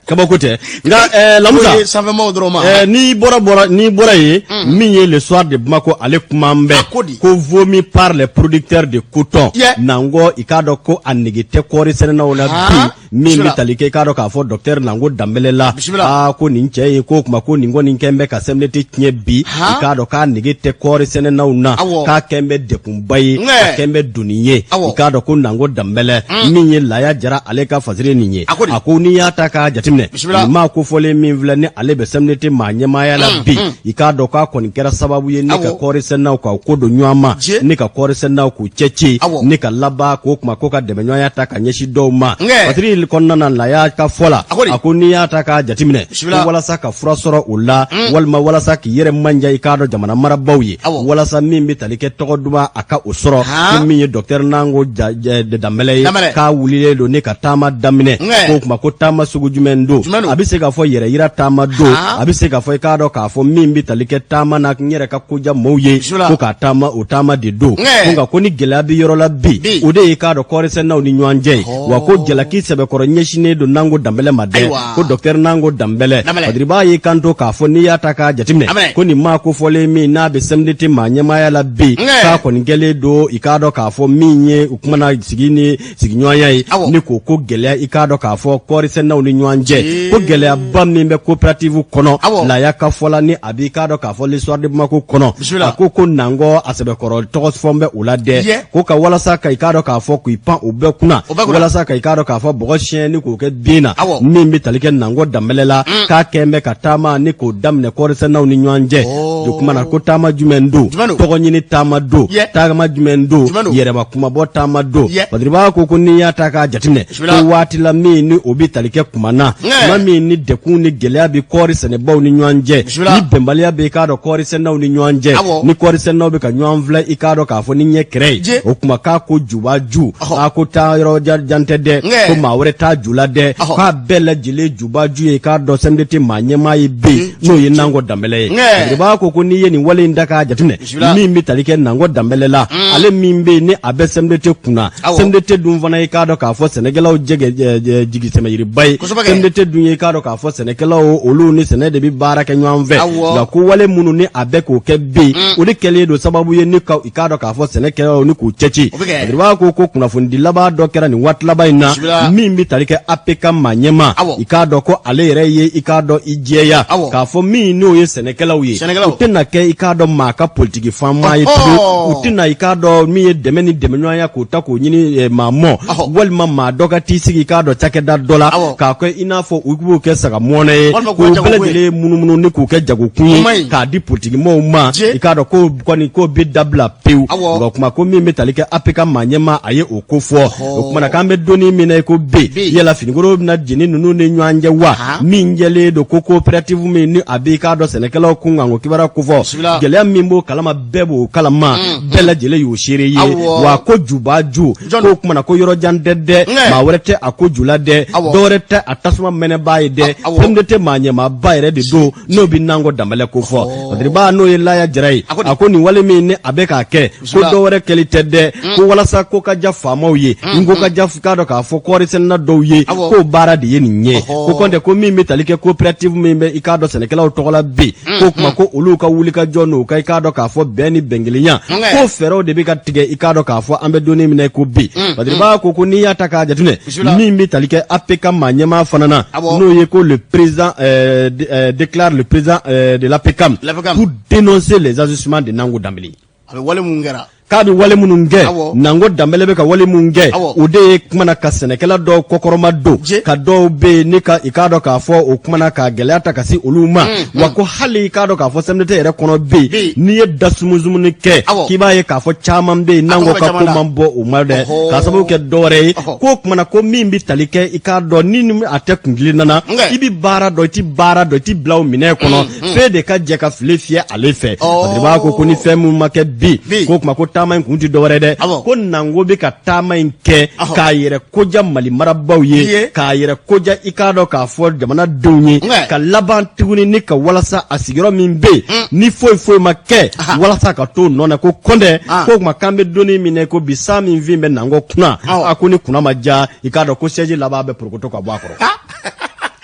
B: Kabako tɛ nka Lamusa.
A: Sanfɛmaaw dɔrɔn ma.
B: N'i bɔra yen, min ye Le Soir de Bamako, ale kuma bɛ ko vomi par les producteurs de coton. Nangɔ, i k'a dɔn ko a nege tɛ kɔɔri sɛnɛnaw la bi. Min bɛ tali kɛ, i k'a dɔn k'a fɔ docteur Nango Danbɛlɛ la, aa ko nin cɛ ye ko kuma ko nin kɔni kɛn bɛ ka CMDT tiɲɛ bi. I k'a dɔn k'a nege tɛ kɔɔri sɛnɛnaw na, k'a kɛn bɛ dekunba ye, a kɛn bɛ doni ye. I k'a dɔn ko Nango Danbɛlɛ, min ye Laya Jara ale ka fasiri nin ye, a ko n'i y'a ta k'a jateminɛ, nin maa kofɔlen min filɛ ni ale bɛ CMDT maa ɲɛmaaya la bi, i k'a dɔn k'a kɔni kɛra sababu ye ni ka kɔɔri sɛnɛnaw k'u ko don ɲɔgɔn ma, ni ka kɔɔri sɛnɛnaw k'u cɛ ci, ni ka laban k'o kuma ko ka dɛmɛɲɔgɔnya ta ka ɲɛsin dɔw ma. Fasiri kɔnɔna na, Laya ka fɔ la, a ko n'i y'a ta k'a jateminɛ, ko walasa ka fura sɔrɔ o la, walima walasa k'i yɛrɛ manja, i k'a dɔn jamana marabaw ye, walasa min bɛ tali kɛ tɔgɔ duman a ka o sɔrɔ, ko min ye docteur Nango Danbɛlɛ ye, k'a wulilen don ni ka taama daminɛ. K'o kuma ko taama sugu jumɛn don? A bɛ se k'a fɔ yɛrɛ yira taama don, a bɛ se k'a fɔ i k'a dɔn k'a fɔ min bɛ tali kɛ taama na n yɛrɛ ka koja maaw ye, ko k'a taama o taama de don. Nka ko ni gɛlɛya bɛ yɔrɔ la bi, o de ye k'a dɔn kɔɔrisɛnɛnaw ni ɲɔgɔn cɛ ye. Wa ko jalaki sɛbɛkɔrɔ ɲɛsinnen don Nango Danbɛlɛ ma dɛ, ko docteur Nango Danbɛlɛ Badiriba y'i kanto k'a fɔ n'i y'a ta k'a jateminɛ, ko nin maa kofɔlen min n'a bɛ CMDT maa ɲɛmaaya la bi, k'a kɔni kɛlen don i k'a dɔn k'a fɔ min ye u kumana sigi ni sigiɲɔgɔnya ye, ni k'o ko gɛlɛya, i k'a dɔn k'a fɔ kɔɔrisɛnɛnaw ni ɲɔgɔn cɛ, ko gɛlɛyaba min bɛ coopérative kɔnɔ. Laya ka fɔ la, ni a b'i k'a dɔn k'a fɔ Le Soir de Bamako kɔnɔ, a ko Nangɔ a sɛbɛkɔrɔ tɔgɔ fɔn bɛ o la dɛ, ko ka walasa ka i k'a dɔn k'a fɔ k'i pan o bɛɛ kunna, walasa ka i k'a dɔn k'a fɔ bɔgɔ siɲɛ ni k'o kɛ bin na, min bɛ tali kɛ Nangɔ Danbɛlɛ la, k'a kɛn bɛ ka taama ni k'o daminɛ kɔɔrisɛnɛnaw ni ɲɔgɔn cɛ. O kuma na, ko taama jumɛn don? Tɔgɔ ɲini taama don? Taama jumɛn don? Yɛrɛma kumabɔ taama don? Badiriba ko n'i y'a ta k'a jateminɛ, ko waati la min ni o bɛ tali kɛ kuma na. Tuma min ni dɛkun ni gɛlɛya bɛ kɔɔri sɛnɛbaw ni ɲɔgɔn cɛ, ni bɛnbaliya bɛ i k'a dɔn kɔɔri sɛnɛnaw ni ɲɔgɔn cɛ, ni kɔɔri sɛnɛnaw bɛ ka ɲɔgɔn filɛ i k'a dɔn k'a fɔ ni ɲɛ kɛrɛ ye, o kuma k'a ko jubaju, a ko taa yɔrɔ jan tɛ dɛ, ko maa wɛrɛ t'a ju la dɛ, k'a bɛɛ lajɛlen jubaju ye i k'a dɔn CMDT maa ɲɛmaa ye bɛ yen, n'o ye Nango Danbɛlɛ ye. Badiriba ko n'i ye nin wale in ta k'a jateminɛ, min bɛ tali kɛ Nango Danbɛlɛ la, ale min bɛ yen ni a bɛ CMDT kunna, CMDT dun fana i k'a dɔn k'a fɔ sɛnɛkɛlaw jɛgɛ jigi sɛmɛyiriba ye, CMDT dun ye i k'a dɔn k'a fɔ sɛnɛkɛlaw olu ni sɛnɛ de bɛ baara kɛ ɲɔgɔn fɛ, nka ko wale minnu ni a bɛ k'o kɛ bɛ yen, o de kɛlen don sababu ye ni ka i k'a dɔn k'a fɔ sɛnɛkɛlaw ni k'u cɛci. Badiriba ko kunnafonidi laban dɔ kɛra nin waati laban in na min bɛ tali kɛ APCAM maa ɲɛmaa, i k'a dɔn ko ale yɛrɛ ye i k'a dɔn i jɛya k'a fɔ min n'o ye sɛnɛkɛlaw ye, u tɛna kɛ i k'a dɔn maa ka politiki fanmaa ye tugun, u tɛna i k'a dɔn min ye dɛmɛ ni dɛmɛɲɔgɔnya k'o ta k'o ɲini maa mɔ, walima maa dɔ ka t'i sigi i k'a dɔn cakɛda dɔ la k'a kɛ i n'a fɔ u b'o kɛ saga mɔnɛ ye, k'o bɛɛ lajɛlen munumunu ni k'u kɛ jagokun ye k'a di politikimɔgɔw ma, i k'a dɔn ko kɔni k'o bɛ dabila pewu. Nka kuma ko min bɛ tali kɛ APCAM maa ɲɛmaa, a ye o ko fɔ. O kuma na k'an bɛ donni min na i ko bi, yala finikoro bɛna jeni ninnu ni ɲɔgɔn cɛ wa? Min jɛlen don ko coopérative min ni a b'i k'a dɔn sɛnɛkɛlaw kunkan ko kibaruya kofɔ, gɛlɛya min b'o kalama, bɛɛ b'o kalama, bɛɛ lajɛlen y'o seere ye. Wa ko jubaju, k'o kuma na ko yɔrɔ jan tɛ dɛ, maa wɛrɛ tɛ a ko ju la dɛ, dɔwɛrɛ tɛ a tasuma mɛnɛbaa ye dɛ, CMDT maa ɲɛmaaba yɛrɛ de don, n'o bɛ Nango Danbɛlɛ ko fɔ. Badiriba n'o ye Laya Jara ye, a ko nin wale min ni a bɛ k'a kɛ, ko dɔwɛrɛ kɛli tɛ dɛ, ko walasa ko ka ja faamaw ye, n ko ka ja k'a dɔn k'a fɔ kɔɔri sɛnɛna dɔw ye, k'o baara de ye nin ye. Ko kɔntɛ ko min bɛ tali kɛ coopérative min bɛ i k'a dɔn sɛnɛkɛlaw tɔgɔ la bi, k'o kuma ko olu ka wulikajɔ n'u ka i k'a dɔn k'a fɔ bɛn ni bɛnkelenya, ko fɛɛrɛw de bɛ ka tigɛ i k'a dɔn k'a fɔ an bɛ donni min na ko bi. Badiriba ko n'i y'a ta k'a jateminɛ, min bɛ tali kɛ APCAM maa ɲɛmaa fana na, n'o ye ko le président déclare le président de l'APCAM pour dénoncer les agissements de Nango Dambélé.
A: A bɛ wale mun kɛra.
B: K'a bɛ wale minnu kɛ, Nango Danbɛlɛ bɛ ka wale minnu kɛ, o de ye kumana ka sɛnɛkɛla dɔw kɔkɔrɔma don, ka dɔw bɛ yen ni ka i k'a dɔn k'a fɔ o kumana ka gɛlɛya ta ka se olu ma. Wa ko hali i k'a dɔn k'a fɔ CMDT yɛrɛ kɔnɔ bɛ yen, n'i ye da sumusumuni kɛ, k'i b'a ye k'a fɔ caman bɛ yen, Nango ka ko man bɔ o ma dɛ, k'a sababu kɛ dɔwɛrɛ ye. K'o kumana ko min bɛ tali kɛ i k'a dɔn ni a tɛ kunkili nana, i bɛ baara dɔn, i tɛ baara dɔn, i tɛ bila o minɛn kɔnɔ, f'e de ka jɛ ka file fiyɛ ale fɛ. Badiriba ko ni fɛn min ma kɛ bi, k'o kuma ko taama in kun tɛ dɔwɛrɛ dɛ, ko Nango bɛ ka taama in kɛ k'a yɛrɛ koja Mali marabaaw ye, k'a yɛrɛ koja i k'a dɔn k'a fɔ jamanadenw ye, ka laban tuguni ni ka walasa a sigiyɔrɔ min bɛ yen, ni foyi foyi ma kɛ, walasa ka t'o nɔ na. Ko kɔndɛ k'o kuma k'an bɛ donni min na ko bi, san min fin bɛ Nango kunna, a ko ni kunna ma ja, i k'a dɔn ko siège laban bɛ porokoto ka bɔ a kɔrɔ.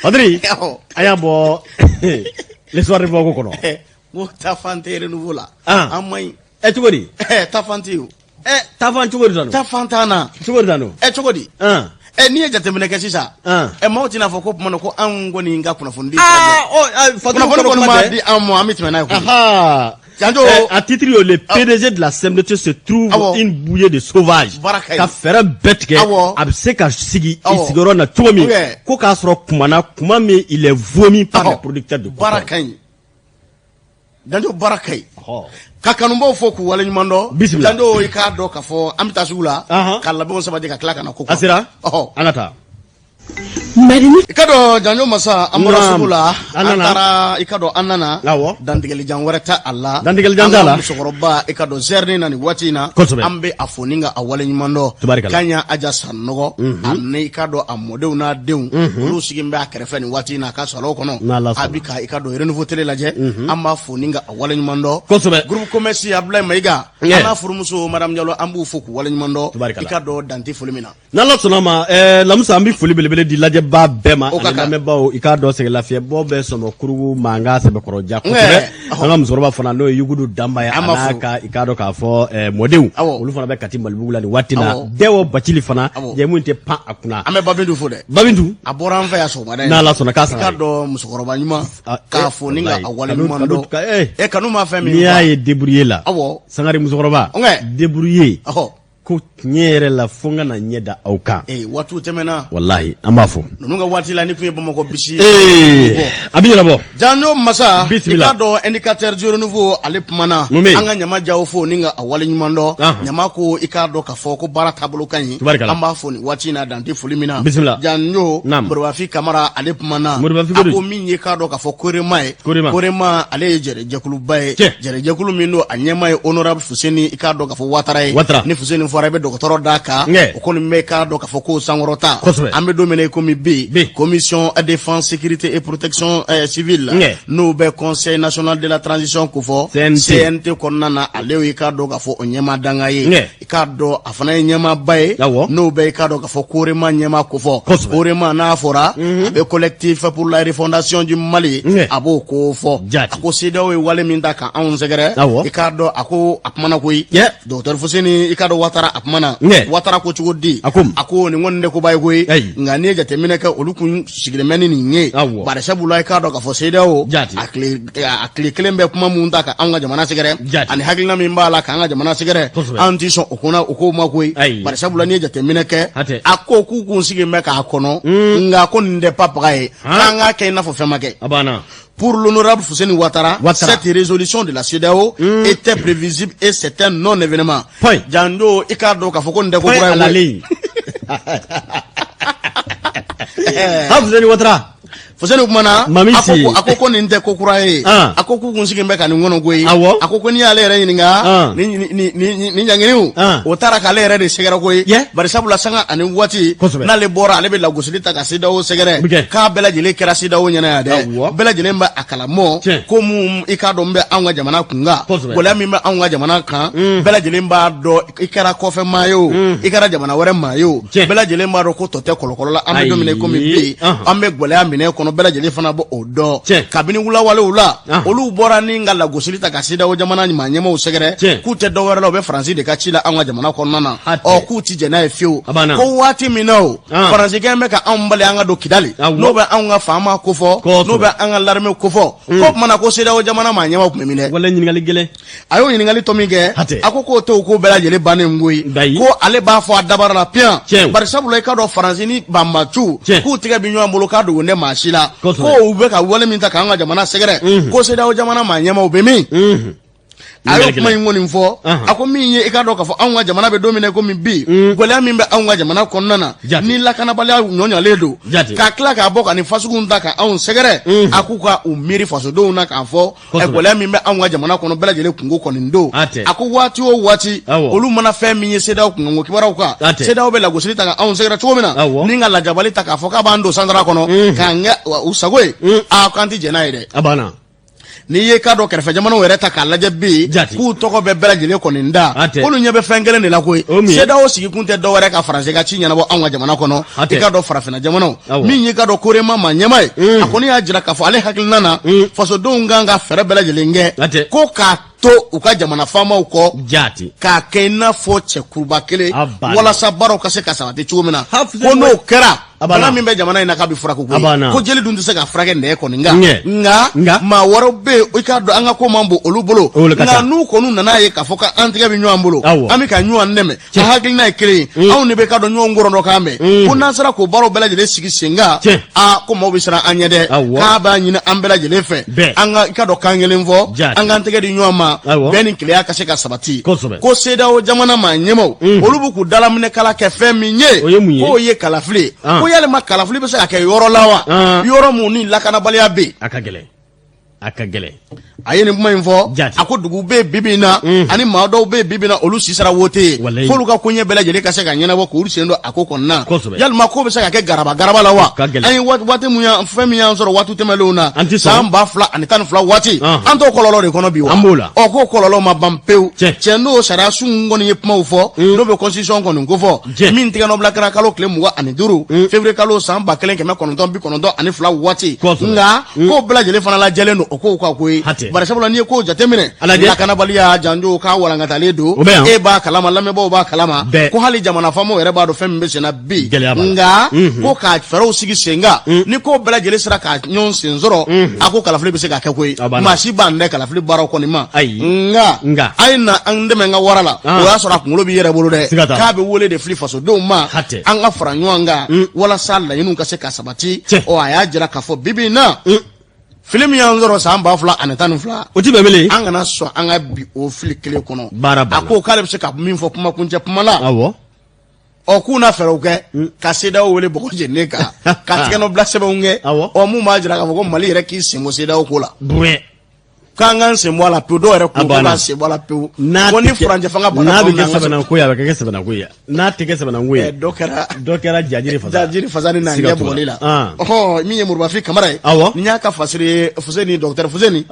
B: Badiri, a y'a bɔ Le Soir de Bamako kɔnɔ.
A: Ko taafan tɛ Renouveau la. An man ɲi.
B: Ɛ, cogo di?
A: Ɛ, taafan tɛ yen o.
B: Ɛ, taafan cogo di tan?
A: Taafan t'an na.
B: Cogo di tan?
A: Ɛ, cogo di? Ɛ, n'i ye jateminɛ kɛ sisan, ɛ, maaw tɛna fɔ ko tuma na ko anw kɔni ka kunnafoni di.
B: Aa,
A: ɔ, kunnafoni kɔni ma di an ma, an bɛ tɛmɛ n'a ye koyi.
B: Janjo, a titre ye le PDG de la CMDT se trouve une bouée de sauvage, ka fɛɛrɛ bɛɛ tigɛ a bɛ se ka sigi i sigiyɔrɔ na cogo min, ko k'a sɔrɔ kumana kuma min, il est vomi par les producteurs de coton.
A: Baara ka ɲi, Janjo, baara ka ɲi. Ka kanubaw fo k'u waleɲuman dɔn.
B: Bisimila.
A: Janjo, i k'a dɔn k'a fɔ an bɛ taa sugu la ka labɛnw sabati ka tila ka na ko.
B: A sera, an ka taa.
A: I ka dɔn, Janjo Masa, an bɔra sugu la, an taara, i ka dɔn an nana, dantigɛlijan wɛrɛ tɛ a la.
B: Dantigɛlijan t'a la.
A: Musokɔrɔba, i ka dɔn zɛrini na nin waati in na, an bɛ a fo ni ka a waleɲuman dɔn. K'an Aja Sanɔgɔ ani i ka dɔn a mɔdenw n'a denw, olu sigilen bɛ a kɛrɛfɛ nin waati in na a ka salon kɔnɔ, a bɛ ka i ka dɔn Renouveau télé lajɛ. An b'a fo ni ka a waleɲuman dɔn. Groupe commerce, Abdoulaye Mayiga, an n'a furumuso madame Diallo, an b'u fo k'u waleɲuman dɔn, i ka dɔn dante foli min na.
B: N'Ala sɔnna ma, Lamusa, an bɛ foli belebele di lajɛbaa bɛɛ ma ani lamɛnbaaw. I k'a dɔn sɛgɛnlafiɲɛbɔ bɛ sɔmɔ kurugu mankan sɛbɛkɔrɔja kosɛbɛ. An ka musokɔrɔba fana, n'o ye Yugudu Danba ye, a n'a ka i k'a dɔn k'a fɔ mɔdenw, olu fana bɛ Kati Malibugu la nin waati na. Dɛwɔ Bacili fana, jɛmu in tɛ pan a kunna.
A: An bɛ Babintu fo dɛ.
B: Babintu.
A: A bɔra an fɛ yan sɔgɔmada in
B: na. N'Ala sɔnna k'a sara.
A: I k'a dɔn musokɔrɔba ɲuman, k'a fo ni ka a waleɲuman dɔn. E kanu ma fɛn min.
B: N'i y'a ye débrouiller la. Sangare musokɔrɔba. Débrouiller. Ko tiɲɛ yɛrɛ la fo n ka na ɲɛ da aw kan.
A: Ee, waatiw tɛmɛna.
B: Walahi, an b'a fɔ.
A: Ninnu ka waati la, ni tun ye Bamakɔ bisi.
B: Ee, a bɛ ɲɛnabɔ.
A: Janjo masa, i
B: Bisimila.
A: k'a dɔn indicateur du renouveau, ale kumana.
B: Mun bɛ yen?
A: An ka Ɲama Jaw fo ni ka a waleɲuman dɔn. Ɲama ko i k'a dɔn k'a fɔ ko baara taabolo ka ɲi.
B: Tubarikala.
A: An b'a fo nin waati in na, dan tɛ foli min na.
B: Bisimila.
A: Janjo.
B: Naam.
A: Moribafi Kamara, ale kumana.
B: Moribafi
A: A
B: ko di?
A: ko min ye k'a dɔn k'a fɔ Korema ye.
B: Korema.
A: Korema, ale ye jɛkuluba ye. Jɛrɛjɛkulu min don, a ɲɛmaa ye honorable Fuseni, i k'a dɔn k'a fɔ Watara ye.
B: Watara.
A: Ni Fuseni fɔra, i bɛ dɔgɔtɔrɔ d'a kan. O kɔni bɛ k'a dɔn k'a fɔ k'o sankɔrɔta. An bɛ don min na i komi bi, commission défense, sécurité et protection civile, n'o bɛ conseil national de la transition kofɔ, CNT kɔnɔna na, ale ye k'a dɔn k'a fɔ o ɲɛmaa danga ye. I k'a dɔn a fana ye ɲɛmaaba ye, n'o bɛ i k'a dɔn k'a fɔ Korema ɲɛmaa kofɔ. Korema n'a fɔra, a bɛ collectif pour la refondation du Mali, a b'o ko fɔ. A ko CEDEAO ye wale min ta ka anw sɛgɛrɛ, i k'a dɔn a ko a kumana koyi. Docteur Fuseni, i k'a dɔn Watara, a kumana. Watara ko cogo di?
B: A ko
A: a ko nin kɔni tɛ koba ye koyi, nka n'i ye jateminɛ kɛ, olu kun sigilen bɛ ni nin ye, bari sabula i k'a dɔn k'a fɔ CEDEAO a tile kelen bɛ kuma mun ta ka anw ka jamana sɛgɛrɛ, ani hakilina min b'a la k'an ka jamana sɛgɛrɛ, an tɛ sɔn o kɔnɔ o kow ma koyi. Bari sabula n'i ye jateminɛ kɛ, a ko k'u kun sigilen bɛ k'a kɔnɔ, nka ko nin tɛ papaga ye, k'an k'a kɛ i n'a fɔ fɛn ma kɛ.
B: A banna.
A: Pour l'honorable Fousseni Ouattara,
B: Ouattara,
A: cette résolution de la CEDEAO était prévisible et c'est un non-événement.
B: Point.
A: Janjo, i k'a dɔn k'a fɔ ko nin tɛ ko
B: Point
A: kura
B: à la
A: ye koyi.
B: ligne. Ha, Fuseni Ouattara.
A: Fuseni kumana.
B: Mami
A: a ko
B: si.
A: a ko nin tɛ ko kura ye. A ko k'u kun sigilen bɛ ka nin kɔnɔ koyi. A ko n'i y'ale yɛrɛ ɲininka, ni ɲanginiw o taara k'ale yɛrɛ de sɛgɛrɛ koyi. Bari sabula sanga ani waati n'ale bɔra, ale bɛ lagosili ta ka CEDEAO sɛgɛrɛ, k'a bɛɛ lajɛlen kɛra CEDEAO ɲɛna yan dɛ. Bɛɛ lajɛlen bɛ a kalamɔ ko mun i k'a dɔn bɛ anw ka jamana kunkan, gɛlɛya min bɛ anw ka jamana kan, bɛɛ lajɛlen b'a dɔn. I kɛra kɔfɛ maa ye o, i kɛra jamana wɛrɛ maa ye o, bɛɛ lajɛlen b'a dɔn ko tɔ tɛ kɔlɔkɔlɔ la. An bɛ don min na i komi bi, an bɛ gɛlɛya minɛ kɔnɔ, bɛɛ lajɛlen fana b'o dɔn. Kabini wulawalew la, olu bɔra ni ka lagosili ta ka CEDEAO jamana maa ɲɛmaaw sɛgɛrɛ, k'u tɛ dɔwɛrɛ la, u bɛ Faransi de ka ci la anw ka jamana kɔnɔna na. Ɔ, k'u ti jɛn n'a ye fiyewu. Ko waati min na o Faransi kɛn bɛ ka anw bali an ka don Kidali, n'o bɛ anw ka faama kofɔ, n'o bɛ an ka l'armée kofɔ, k'o tuma na ko CEDEAO jamana maa ɲɛmaaw tun bɛ min dɛ?
B: Wala ɲininkali gɛlɛn.
A: A y'o ɲininkali tɔ min kɛ, a ko k'o tɛ o ko bɛɛ lajɛlen bannen koyi, ko ale b'a fɔ a dabara la piyan, bari sabula i k'a dɔn Faransi ni banbaciw k'u tɛgɛ bɛ ɲɔgɔn bolo, k'a dogo tɛ maa si la, ko u bɛ ka wale min ta k'an ka jamana sɛgɛrɛ, ko CEDEAO jamana maa ɲɛmaaw bɛ min? A y'o kuma in kɔni fɔ. A ko min ye i k'a dɔn k'a fɔ anw ka jamana bɛ don min na komi bi, gɛlɛya min bɛ anw ka jamana kɔnɔna na, ni lakanabaliya ɲɔɲɔlen don, ka tila k'a bɔ ka nin fasugu ta ka anw sɛgɛrɛ, a k'u ka u miiri fasodenw na k'a fɔ gɛlɛya min bɛ anw ka jamana kɔnɔ, bɛɛ lajɛlen kunko kɔni don. A ko waati o waati olu mana fɛn min ye CEDEAO kunkanko kibaruyaw kan, CEDEAO bɛ lagosili ta ka anw sɛgɛrɛ cogo min na, ni ka lajabali ta k'a fɔ k'a b'an don sansara kɔnɔ k'an kɛ u sago ye, a k'an tɛ jɛn n'a ye dɛ.
B: A banna.
A: N'i ye k'a dɔn kɛrɛfɛ jamanaw yɛrɛ ta k'a lajɛ bi, k'u tɔgɔ bɛ bɛɛ lajɛlen kɔni da, k'olu ɲɛ bɛ fɛn kelen de la koyi. CEDEAO sigikun tɛ dɔwɛrɛ ka Faransi ka ci ɲɛnabɔ anw ka jamana kɔnɔ. I k'a dɔn farafinna jamanaw, min y'i k'a dɔn Korema maa ɲɛmaa ye, a kɔni y'a jira k'a fɔ ale hakilina na, fasodenw kan ka fɛɛrɛ bɛɛ lajɛlen kɛ ko k'a to u ka jamana faamaw kɔ, k'a kɛ i n'a fɔ cɛkuruba kelen, walasa baaraw ka se ka sabati cogo min na. Ko n'o kɛra, bana min bɛ jamana in na, k'a bɛ furakɛ koyi. Ko jeli dun tɛ se ka furakɛ nɛn kɔni kan, nka maa wɛrɛw bɛ yen, i k'a dɔn an ka ko man bon olu bolo, nka n'u kɔni nana ye k'a fɔ k'an tɛgɛ bɛ ɲɔgɔn bolo, an bɛ ka ɲɔgɔn dɛmɛ, an hakilina ye kelen ye, anw de bɛ k'a dɔn ɲɔgɔn kɔrɔ dɔ k'an bɛn, ko n'an sera k'o baaraw bɛɛ lajɛlen sigi sen kan, aa, ko maaw bɛ siran an ɲɛ dɛ. K'a b'a ɲini an bɛɛ lajɛlen fɛ, an ka i k'a dɔn kan kelen fɔ, an k'an tɛgɛ di ɲɔgɔn ma, bɛn ni kelenya ka se ka sabati. Ko CEDEAO jamana maa ɲɛmaaw, olu bɛ k'u dalaminɛkala kɛ fɛn min ye, k'o ye kalafili ye. Ko yalima kalafili bɛ se ka kɛ yɔrɔ la wa, yɔrɔ mun ni lakanabaliya bɛ yen?
B: A ka gɛlɛn, a ka gɛlɛn.
A: A ye nin kuma in fɔ. A ko dugu bɛ yen bibi in na, ani maa dɔw bɛ yen bibi in na, olu si sera wote ye, f'olu ka koɲɛ bɛɛ lajɛlen ka se ka ɲɛnabɔ k'olu sen don a ko kɔnɔna. Yalima ko bɛ se ka kɛ garaba garaba la wa? An ye waati mun y'an fɛn min y'an sɔrɔ waati tɛmɛnlenw na, san 2012 waati, an t'o kɔlɔlɔ de kɔnɔ bi wa?
B: An b'o la.
A: Ɔ, k'o kɔlɔlɔ ma ban pewu. Cɛ, n'o sariya sun kɔni ye kumaw fɔ, n'o bɛ constitution kɔni ko fɔ, min tɛgɛnɔbila kɛra kalo tile 25 février kalo san 1992 waati, nka k'o bɛɛ lajɛlen fana lajɛlen don. o kow kan koyi.
B: Hatɛ.
A: Bari sabula n'i ye kow jateminɛ,
B: A lajɛ.
A: lakanabaliya janjo k'a walankatalen don.
B: O bɛ yan.
A: E b'a kalama, lamɛnbaaw b'a kalama.
B: Bɛɛ.
A: Ko hali jamana faamaw yɛrɛ b'a dɔn fɛn min bɛ senna bi.
B: Gɛlɛya b'a la.
A: Nka ko ka fɛɛrɛw sigi sen kan, ni ko bɛɛ lajɛlen sera ka ɲɔgɔn sen sɔrɔ, a ko kalafili bɛ se ka kɛ koyi.
B: A banna.
A: Maa si ban tɛ kalafili baaraw kɔni ma.
B: Ayi.
A: Nka.
B: Nka.
A: A ye na an dɛmɛ n ka wara la.
B: Ah.
A: O y'a sɔrɔ a kunkolo b'i yɛrɛ bolo dɛ.
B: Siga t'a la.
A: K'a bɛ wele de fili fasodenw ma.
B: Hatɛ.
A: An ka fara ɲɔgɔn kan walasa laɲiniw ka se ka sabati.
B: Tiɲɛ.
A: Ɔ, a y'a jira k'a fɔ bi bi in na, fili min y'an sɔrɔ san 2012,
B: O ti bɛn bilen.
A: an kana sɔn an ka bi o fili kelen kɔnɔ.
B: Baara
A: A
B: banna.
A: ko k'ale bɛ se ka min fɔ kuma kuncɛ kuma la,
B: Awɔ.
A: ɔ, k'u na fɛɛrɛw kɛ ka CEDEAO wele bɔgɔ jeninen kan, ka tigɛnɔbila sɛbɛnw kɛ.
B: Awɔ.
A: Ɔ, mun b'a jira k'a fɔ ko Mali yɛrɛ k'i sen bɔ CEDEAO ko la,
B: Buwɛ.
A: k'an k'an sen bɔ a la pewu. Dɔw yɛrɛ ko
B: A
A: k'u
B: banna.
A: k'an sen bɔ a la pewu,
B: N'a
A: ko ni
B: tɛ kɛ-
A: furancɛ fanga banna
B: n'a
A: tuma
B: bɛ
A: min na,
B: kɛ
A: an ka
B: sɛbɛnna ko ye, a bɛ kɛ sɛbɛnna ko ye. N'a tɛ kɛ sɛbɛnna ko ye,
A: Dɔ kɛra
B: dɔ kɛra jajiri fasa.
A: Jajiri fasa ni na
B: Siga
A: ɲɛ
B: t'o la.
A: bugɔli la.
B: Ah.
A: Ɔhɔ, min ye Moribafi Kamara ye,
B: Awɔ.
A: nin y'a ka fasiri ye, Fuseni, docteur Fuseni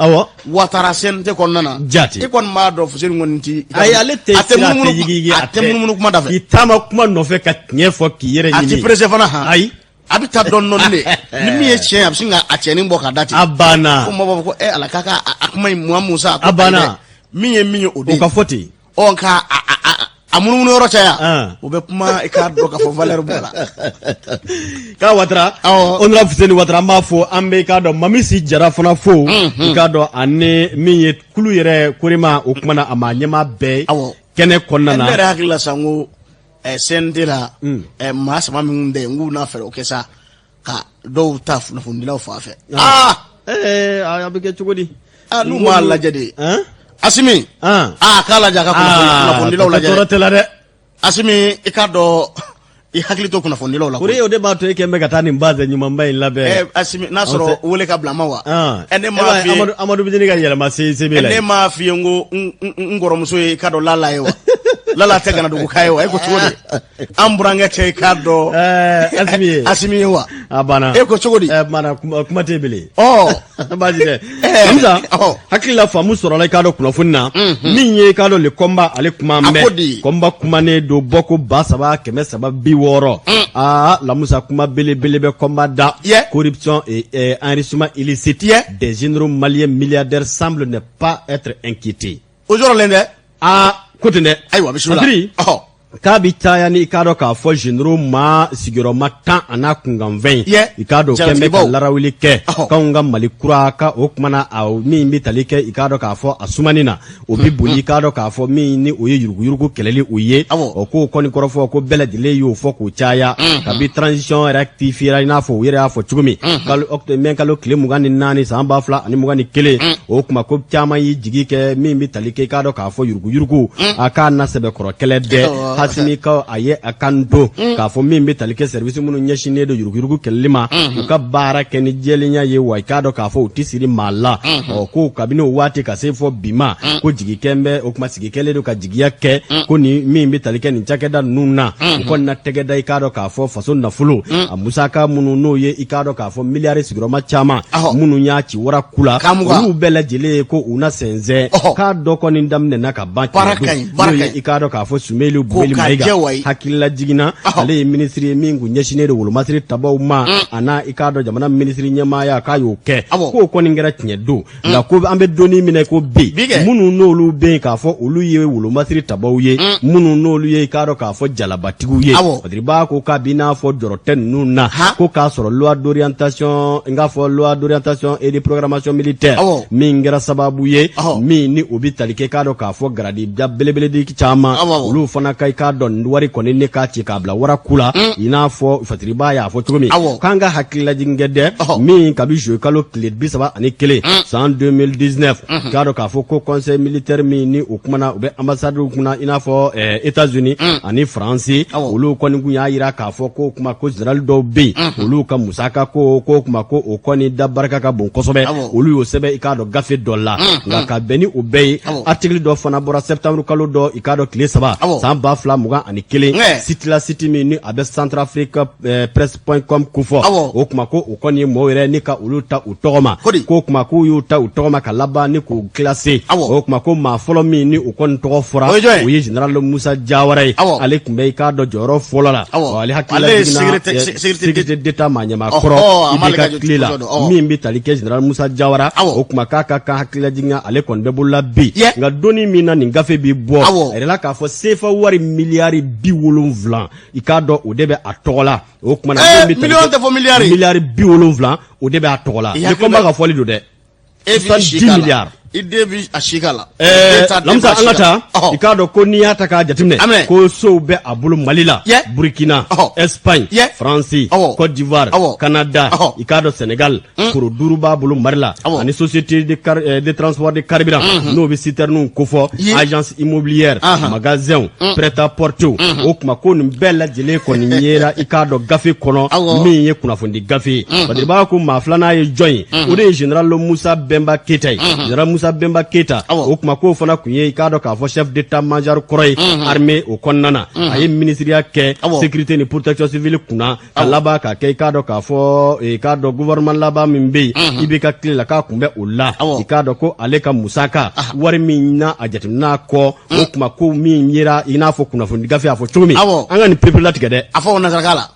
A: Watara CNT kɔnɔna na.
B: Jate.
A: I kɔni b'a dɔn Fuseni kɔni ti
B: Ayi, ale tɛ
A: a tɛ
B: sira, a tɛ
A: munumunu
B: yigiyigi,
A: a tɛ munumunu kuma da fɛ.
B: K'i taama kuma nɔfɛ ka tiɲɛ fɔ k'i yɛrɛ
A: A
B: ɲini.
A: ti pressé fana han.
B: Ayi.
A: A bɛ taa dɔɔni dɔɔni de, ni min ye tiɲɛ ye, a bɛ sin ka a cɛnin bɔ k'a da ten.
B: A banna.
A: Ko mɔgɔw b'a fɔ ko ala k'a ka a kuma in mugan musa.
B: A banna.
A: Min ye min ye, o de
B: O
A: ye.
B: ka fɔ ten.
A: Ɔ, nka a munumunu yɔrɔ caya,
B: Ah.
A: o bɛ kuma, i k'a dɔn k'a fɔ valeur b'o la.
B: K'a Watara.
A: Awɔ.
B: Honorable Fuseni Watara, an b'a fo. An bɛ i k'a dɔn Mamisi Jara fana fo. I k'a dɔn ani min ye kulu yɛrɛ korima, o kumana a maa ɲɛmaa bɛɛ ye.
A: Awɔ.
B: Kɛnɛ kɔnɔna
A: Ne
B: na.
A: yɛrɛ hakili la sa, n ko CNT la, maa saba minnu bɛ yen, n k'u n'a fɛɛrɛ o kɛ sa ka dɔw ta kunnafonidilaw fan fɛ.
B: Aa a bɛ kɛ cogo di?
A: Aa, n'u m'a lajɛ de.
B: Han?
A: Asimi.
B: Han?
A: Aa, k'a lajɛ, a ka kunnafonidilaw lajɛ.
B: Tɔɔrɔ tɛ la dɛ.
A: Asimi, i k'a dɔn i hakili to kunnafonidilaw la.
B: O de o de b'a to e kɛ bɛ ka taa nin base ɲumanba in labɛn.
A: Asimi, n'a sɔrɔ wele ka bila n ma wa? Ne
B: E
A: m'a
B: b'a ye,
A: f'i ye.
B: Amadu bɛ ɲini ka yɛlɛma CICB la
A: Ne
B: yen.
A: m'a f'i ye n ko n kɔrɔmuso ye i k'a dɔn Lala ye wa? Lala tɛ Ganadugu ye wa? E ko cogo di? An burankɛ tɛ i k'a dɔn
B: Asimi ye.
A: Asimi ye wa?
B: A banna.
A: E ko cogo di?
B: Mana kuma tɛ bilen.
A: Ɔ.
B: Baasi tɛ. Hamza,
A: ɔ.
B: Hakili la faamu sɔrɔla i k'a dɔn kunnafoni na. Min ye i k'a dɔn le combat, ale kuma
A: A
B: mɛn.
A: ko di?
B: Combat kumanen don bɔko 3360. Aa Lamusa, kuma belebele bɛ combat da. Corruption et enrichissement illicite des généraux maliens milliardaires semble ne pas être inquiétés.
A: O jɔrɔlen dɛ.
B: Aa, ko ten dɛ.
A: Ayiwa, bisimila.
B: Patiri,
A: Ɔhɔ.
B: k'a bɛ caya ni i k'a dɔn k'a fɔ généraux maa sigiyɔrɔma 10 a n'a kunkanfɛn i k'a dɔn kɛn bɛ ka
A: Jalatigibaw.
B: larawuli kɛ k'anw ka Mali kura ka o kumana a min bɛ tali kɛ i k'a dɔn k'a fɔ a sumani na, o bɛ boli i k'a dɔn k'a fɔ min ni o ye yuruguyurugu kɛlɛli o ye. O k'o kɔni kɔrɔfɔ ko bɛɛ lajɛlen y'o fɔ k'o caya kabi transition rectifiera, i n'a fɔ u yɛrɛ y'a fɔ cogo min kalo mai kalo tile 24 san 2021. O kuma ko caman y'i jigi kɛ min bɛ tali kɛ i k'a dɔn k'a fɔ yuruguyurugu a k'a na sɛbɛkɔrɔ kɛlɛ dɛ. Asimi ka a ye a kan don k'a fɔ min bɛ tali kɛ service minnu ɲɛsinnen don yuruguyurugu kɛlɛli ma, u ka baara kɛ ni jɛlenya ye wa i k'a dɔn k'a fɔ u tɛ siri maa la. Ɔ, ko kabini o waati ka se fɔ bi ma, ko jigi kɛn bɛ o kuma sigi kɛlen don ka jigiya kɛ ko ni min bɛ tali kɛ nin cakɛda ninnu na, u kɔni na tɛgɛ da i k'a dɔn k'a fɔ faso nafolo a musaka minnu n'o ye i k'a dɔn k'a fɔ miliyari sigiyɔrɔma caman minnu y'a ci wara ku la, olu bɛɛ lajɛlen ye ko u na sɛnsɛn. K'a dɔ kɔni daminɛna ka ban, n'o ye i k'a dɔn k'a fɔ Sumeli
A: Ko
B: Bubeli
A: ka
B: Mayiga
A: jɛ wayi.
B: Hakilila jiginna, ale ye minisiri ye min kun ɲɛsinnen don wolomasiri tabaw ma, a n'a i k'a dɔn jamana minisiri ɲɛmaaya, k'a y'o kɛ. K'o kɔni kɛra tiɲɛ don, nka ko an bɛ donni min na ko bi,
A: Bi kɛ.
B: minnu n'olu bɛ yen k'a fɔ olu ye wolomasiri tabaw ye, minnu n'olu ye i k'a dɔn k'a fɔ jalabatigiw ye. Badiriba ko k'a b'i n'a fɔ jɔrɔ tɛ ninnu na. Ko k'a sɔrɔ loi d'orientation, n k'a fɔ loi d'orientation et de programmation militaire min kɛra sababu ye min ni o bɛ tali kɛ k'a dɔn k'a fɔ garadi da belebele di caman, olu fana ka i k'a dɔn wari kɔni ne k'a ci k'a bila waraku la, i n'a fɔ Fatiriba y'a fɔ cogo min. K'an ka hakililajigin kɛ dɛ, min kabi juillet kalo tile 31 san 2019, k'a dɔn k'a fɔ ko conseil militaire min ni o kumana, u bɛ ambassade kunna i n'a fɔ États-Unis ani France, olu kɔni kun y'a jira k'a fɔ ko kuma ko général dɔw bɛ yen, olu ka musaka ko ko kuma ko o kɔni da barika ka bon kosɛbɛ. Olu y'o sɛbɛn i k'a dɔn gafe dɔ la. Nka ka bɛn ni o bɛɛ ye, article dɔ fana bɔra septembre kalo dɔ i k'a dɔn tile 3 san ba 2021 site la, site min ni a bɛ Centrafrique presse point com kofɔ. O tuma ko o kɔni ye mɔɔw yɛrɛ ni ka olu ta u tɔgɔ ma, k'o tuma k'u y'u ta u tɔgɔ ma ka laban ni k'u classé. O tuma ko maa fɔlɔ min ni o kɔni tɔgɔ fɔra, o ye général Musa Jawara ye. Ale tun bɛ i k'a dɔn jɔyɔrɔ fɔlɔ la. Ale hakili lajiginna sécurité d'État maa ɲɛmaa kɔrɔ IBK tile la, min bɛ tali kɛ général Musa Jawara. O tuma k'a ka kan hakili lajiginna, ale kɔni bɛ bolola bi. Nka donni min na nin gafe bɛ bɔ, a yirala k'a fɔ sefa wari miliyari 70, i k'a dɔn, o de bɛ a tɔgɔ la. O tuma na
A: miliyɔn tɛ fɔ, miliyari.
B: Miliyari 70, o de bɛ a tɔgɔ la. Ni ko ka fɔli don dɛ.
A: E b'i si
B: k'a la.
A: I den bi a si k'a la.
B: Lamisa, an ka taa. I k'a dɔn ko n'i y'a ta k'a jateminɛ, ko sow bɛ a bolo Mali la, Burkina, Espagne, Faransi, Côte d'Ivoire, Canada, i k'a dɔn Sénégal. Foro duuru b'a bolo Mali la, ani société de transport de carburant n'o bɛ citernes kofɔ, agence immobilière, magasin prêt-à-porter. O tuma ko nin bɛɛ lajɛlen kɔni yera, i k'a dɔn, gafe kɔnɔ min ye kunnafonidi gafe ye. Badiriba ko maa filanan ye jɔn ye? O de ye général Musa Bɛnba Keyita ye. Général Musa Bɛnba Keyita, o tuma k'o fana tun ye, i k'a dɔn k'a fɔ, chef d'état major kɔrɔ ye armée o kɔnɔna na. A ye ministériya kɛ sécurité ni protection civile kunna, ka laban ka kɛ, i k'a dɔn k'a fɔ, i k'a dɔn, gouvernement laban min bɛ yen IBK tile la, k'a tun bɛ o la. I k'a dɔn ko ale ka musaka wari min na a jateminɛ kɔ, o tuma ko min yera i n'a fɔ kunnafoni gafe y'a fɔ cogo min, an ka nin pereperelatigɛ dɛ.
A: A fɔ o nansarakan la.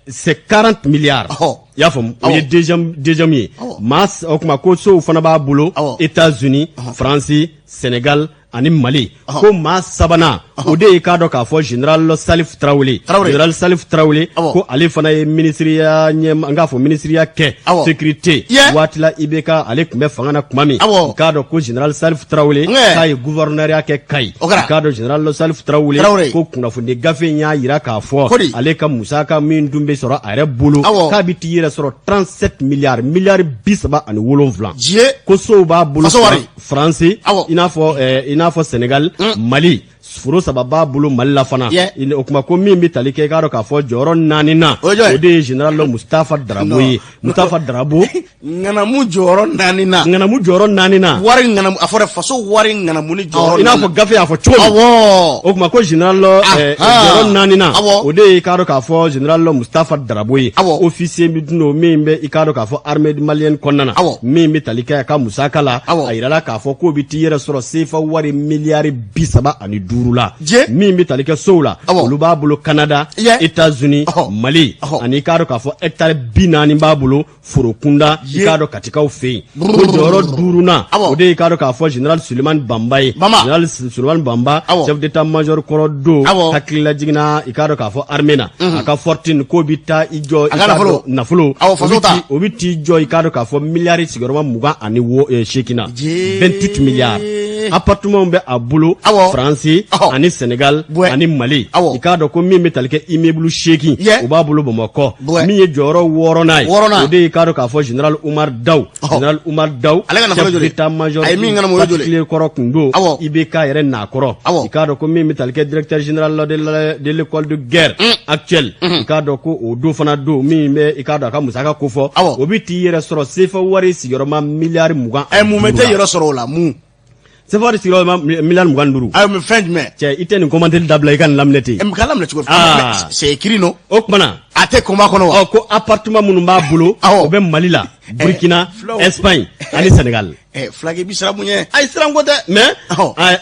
B: C'est 40 milliards. I y'a faamu, o ye deuxième ye. Maa o tuma ko sow fana b'a bolo États-Unis, France, Sénégal ani Mali. Ko maa sabanan, o de ye, k'a dɔn k'a fɔ, général Salif Tarawele. Général Salif Tarawele, ko ale fana ye ministériya ɲɛ, n k'a fɔ ministériya kɛ sécurité waati la IBK ale tun bɛ fanga na tuma min. I k'a dɔn ko général Salif Tarawele k'a ye gouverneurya kɛ Kayi. I k'a dɔn général Salif Tarawele, ko kunnafoni gafe in y'a yira k'a fɔ ale ka musaka min dun bɛ sɔrɔ a yɛrɛ bolo, k'a bɛ t'i yɛrɛ sɔrɔ 37 milliards, miliyari 37. Ko sow b'a bolo France, i n'a fɔ Sénégal, Mali, foro saba b'a bolo Mali la fana. O tuma ko min bɛ tali kɛ, i k'a dɔn k'a fɔ, jɔyɔrɔ naani na, o de ye général Mustafa Darabo ye. Mustafa Darabo.
A: Ŋanamu jɔyɔrɔ naani na.
B: Ŋanamu jɔyɔrɔ naani na.
A: Wari ŋanamu, a fɔra faso wari ŋanamu ni jɔyɔrɔ.
B: I n'a fɔ gafe y'a fɔ cogo min. O tuma ko général jɔyɔrɔ naani na, o de ye, i k'a dɔn k'a fɔ, général Mustafa Darabo ye. Officier min don min bɛ, i k'a dɔn k'a fɔ, armée malienne kɔnɔna na, min bɛ tali kɛ a ka musaka la, a yirala k'a fɔ k'o bɛ t'i yɛrɛ sɔrɔ sefa wari miliyari 35 la. Min bɛ tali kɛ sow la, olu b'a bolo Canada, États-Unis, Mali, ani i k'a dɔn k'a fɔ hectare 40 b'a bolo foro kunda, i k'a dɔn, Katikaw fɛ yen. Ko jɔyɔrɔ duurunan, o de ye, i k'a dɔn k'a fɔ, général Sulemani Banba ye. Général Sulemani Banba, chef d'état major kɔrɔ don, hakilila jiginna, i k'a dɔn k'a fɔ, armée na, a ka fortune k'o bɛ taa i jɔ, i k'a dɔn, nafolo o bɛ t'i jɔ, i k'a dɔn k'a fɔ, miliyari sigiyɔrɔma 28 na, 28 milliards. Appartement bɛ a bolo Faransi ani Sénégal ani Mali. I k'a dɔn ko min bɛ tali kɛ immeuble 8, o b'a bolo Bamakɔ. Min ye jɔyɔrɔ wɔɔrɔnan ye, o de ye, i k'a dɔn k'a fɔ, général Umar Daw. Général Umar Daw, chef d'état major particulier kɔrɔ tun don IBK yɛrɛ nakɔrɔ. I k'a dɔn ko min bɛ tali kɛ directeur général de l'école de guerre actuelle, i k'a dɔn ko o don fana don min bɛ, i k'a dɔn, a ka musaka kofɔ, o bɛ t'i yɛrɛ sɔrɔ sefa wari sigiyɔrɔma miliyari 20.
A: Mun bɛ tɛ yɛrɛ sɔrɔ o la mun?
B: Sefa wari sigiyɔrɔma miliyari 25.
A: Ayi, mais fɛn jumɛn?
B: Cɛ, i tɛ nin commentaire dabila, i ka nin laminɛ ten.
A: Mais k'a laminɛ cogo di? C'est écrit, non?
B: O tuma na.
A: A tɛ koma kɔnɔ wa?
B: Ɔ, ko appartement minnu b'a bolo, o bɛ Mali la, Burkina, Espagne ani Sénégal.
A: Fulakɛ, i bɛ siran mun ɲɛ?
B: Ayi, siran ko tɛ, mais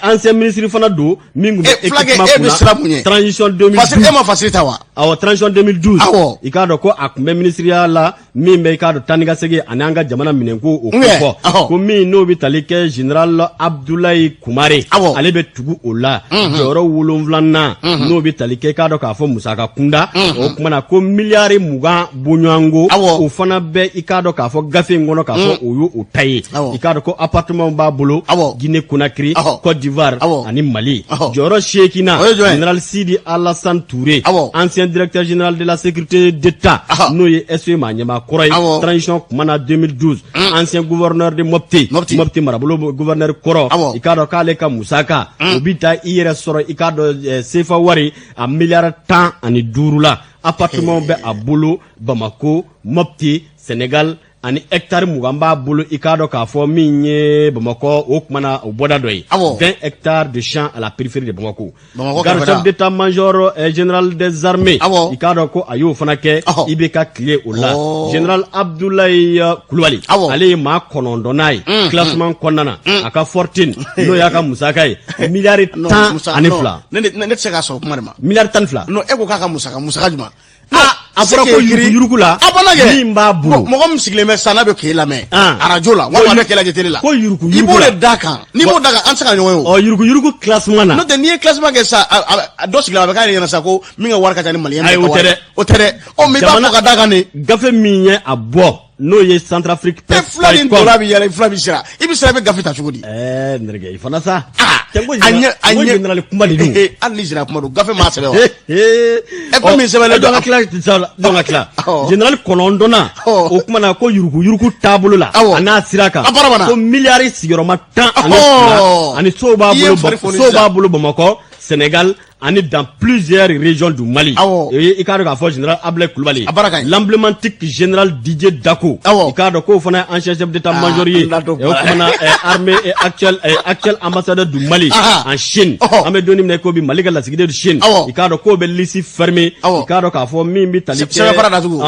B: ancien ministre fana don min tun bɛ
A: équipement kunna. E bɛ siran mun ɲɛ?
B: Transition 2012.
A: Fasiri, e ma fasiri ta wa?
B: Awɔ, transition 2012. I k'a dɔn ko a tun bɛ ministériya la min bɛ, i k'a dɔn, taa ni ka segin ani an ka jamana minɛnko o ko fɔ. Ko min n'o bɛ tali kɛ général Abdoulaye Kumare, ale bɛ tugu o la jɔyɔrɔ wolonfilanan, n'o bɛ tali kɛ, i k'a dɔn k'a fɔ, musaka kunda. O tuma na ko miliyari 20 bɔɲɔgɔnko, o fana bɛ, i k'a dɔn k'a fɔ, gafe in kɔnɔ k'a fɔ o y'o ta ye. I k'a dɔn ko appartement b'a bolo Guinée Conakry, Côte d'Ivoire ani Mali. Jɔyɔrɔ seeginnan, général Sidi Alassane Touré, ancien directeur général de la sécurité d'État, n'o ye SE maa ɲɛmaa kɔrɔ ye transition kuma na 2012, ancien gouverneur de Mopti, Mopti marabolo gouverneur kɔrɔ, i k'a dɔn k'ale ka musaka, o bɛ taa i yɛrɛ sɔrɔ, i k'a dɔn, sefa wari a miliyari 15 la. Appartement bɛ a bolo Bamako, Mopti, Sénégal ani hectare 20 b'a bolo, i k'a dɔn k'a fɔ min ye Bamakɔ, o kuma na o bɔda dɔ ye, 20 hectares de champs à la périphérie de Bamako.
A: Bamakɔ.
B: Chef d'état-major général des armées, i k'a dɔn ko a y'o fana kɛ IBK tile o la. Général Abdoulaye Kulubali, ale ye maa kɔnɔntɔnnan ye classement kɔnɔna na. A ka fortune, n'o y'a ka musaka ye, miliyari 12.
A: Ne tɛ se k'a sɔn o kuma de ma.
B: Miliyari 12.
A: Non, e ko k'a ka musaka, musaka jumɛn?
B: A fɔra ko yuruguyurugu la.
A: A banna kɛ.
B: Min b'a bolo.
A: Mɔgɔ min sigilen bɛ sisan, n'a bɛ k'e lamɛn arajo la walima a bɛ k'e lajɛ télé la,
B: ko yuruguyurugu
A: i b'o de d'a kan. N'i m'o d'a kan, an tɛ se ka ɲɔgɔn ye o.
B: Ɔ, yuruguyurugu classement na.
A: N'o tɛ, n'i ye classement kɛ sisan, dɔ sigilen a bɛ k'a yɛrɛ ɲɛna sisan ko min ka wari ka ca ni maliyɛn
B: Ayi,
A: bɛɛ
B: o
A: ka
B: tɛ
A: wari
B: dɛ.
A: ye. O tɛ dɛ. Ɔ, mais i b'a fɔ ka d'a kan de.
B: Gafe min ye a bɔ, n'o ye Centrafrique.
A: E fila ni ntola bɛ yɛlɛ, fila bɛ sira, i bɛ sira, i bɛ gafe ta cogo di?
B: Ɛɛ, n i fana sa.
A: A ɲɛ a
B: ɲɛ
A: ɲɛ
B: général kuma de don.
A: Hali ni général kuma don, gafe m'a sɛbɛn wa? E fɛn min sɛbɛnlen
B: don, an ka tila sa, dɔn ka tila. Général kɔnɔntɔnnan, o kuma na ko yuruguyurugu taabolo la, a n'a sira kan, ko miliyari sigiyɔrɔma 12 ani sow b'a bolo, sow b'a bolo Bamakɔ, Sénégal ani dans plusieurs régions du Mali. I k'a dɔn k'a fɔ général Abdoulaye Coulibaly, l'emblématique général Didier Dacko, i k'a dɔn k'o fana ye ancien chef d'état-major ye, o kuma na armée et actuel ambassadeur du Mali en Chine. An bɛ don min na i ko bi, Mali ka lasigiden du Chine, i k'a dɔn k'o bɛ liste fermée. I k'a dɔn k'a fɔ min bɛ tali kɛ
A: sɛbɛnfara datugu.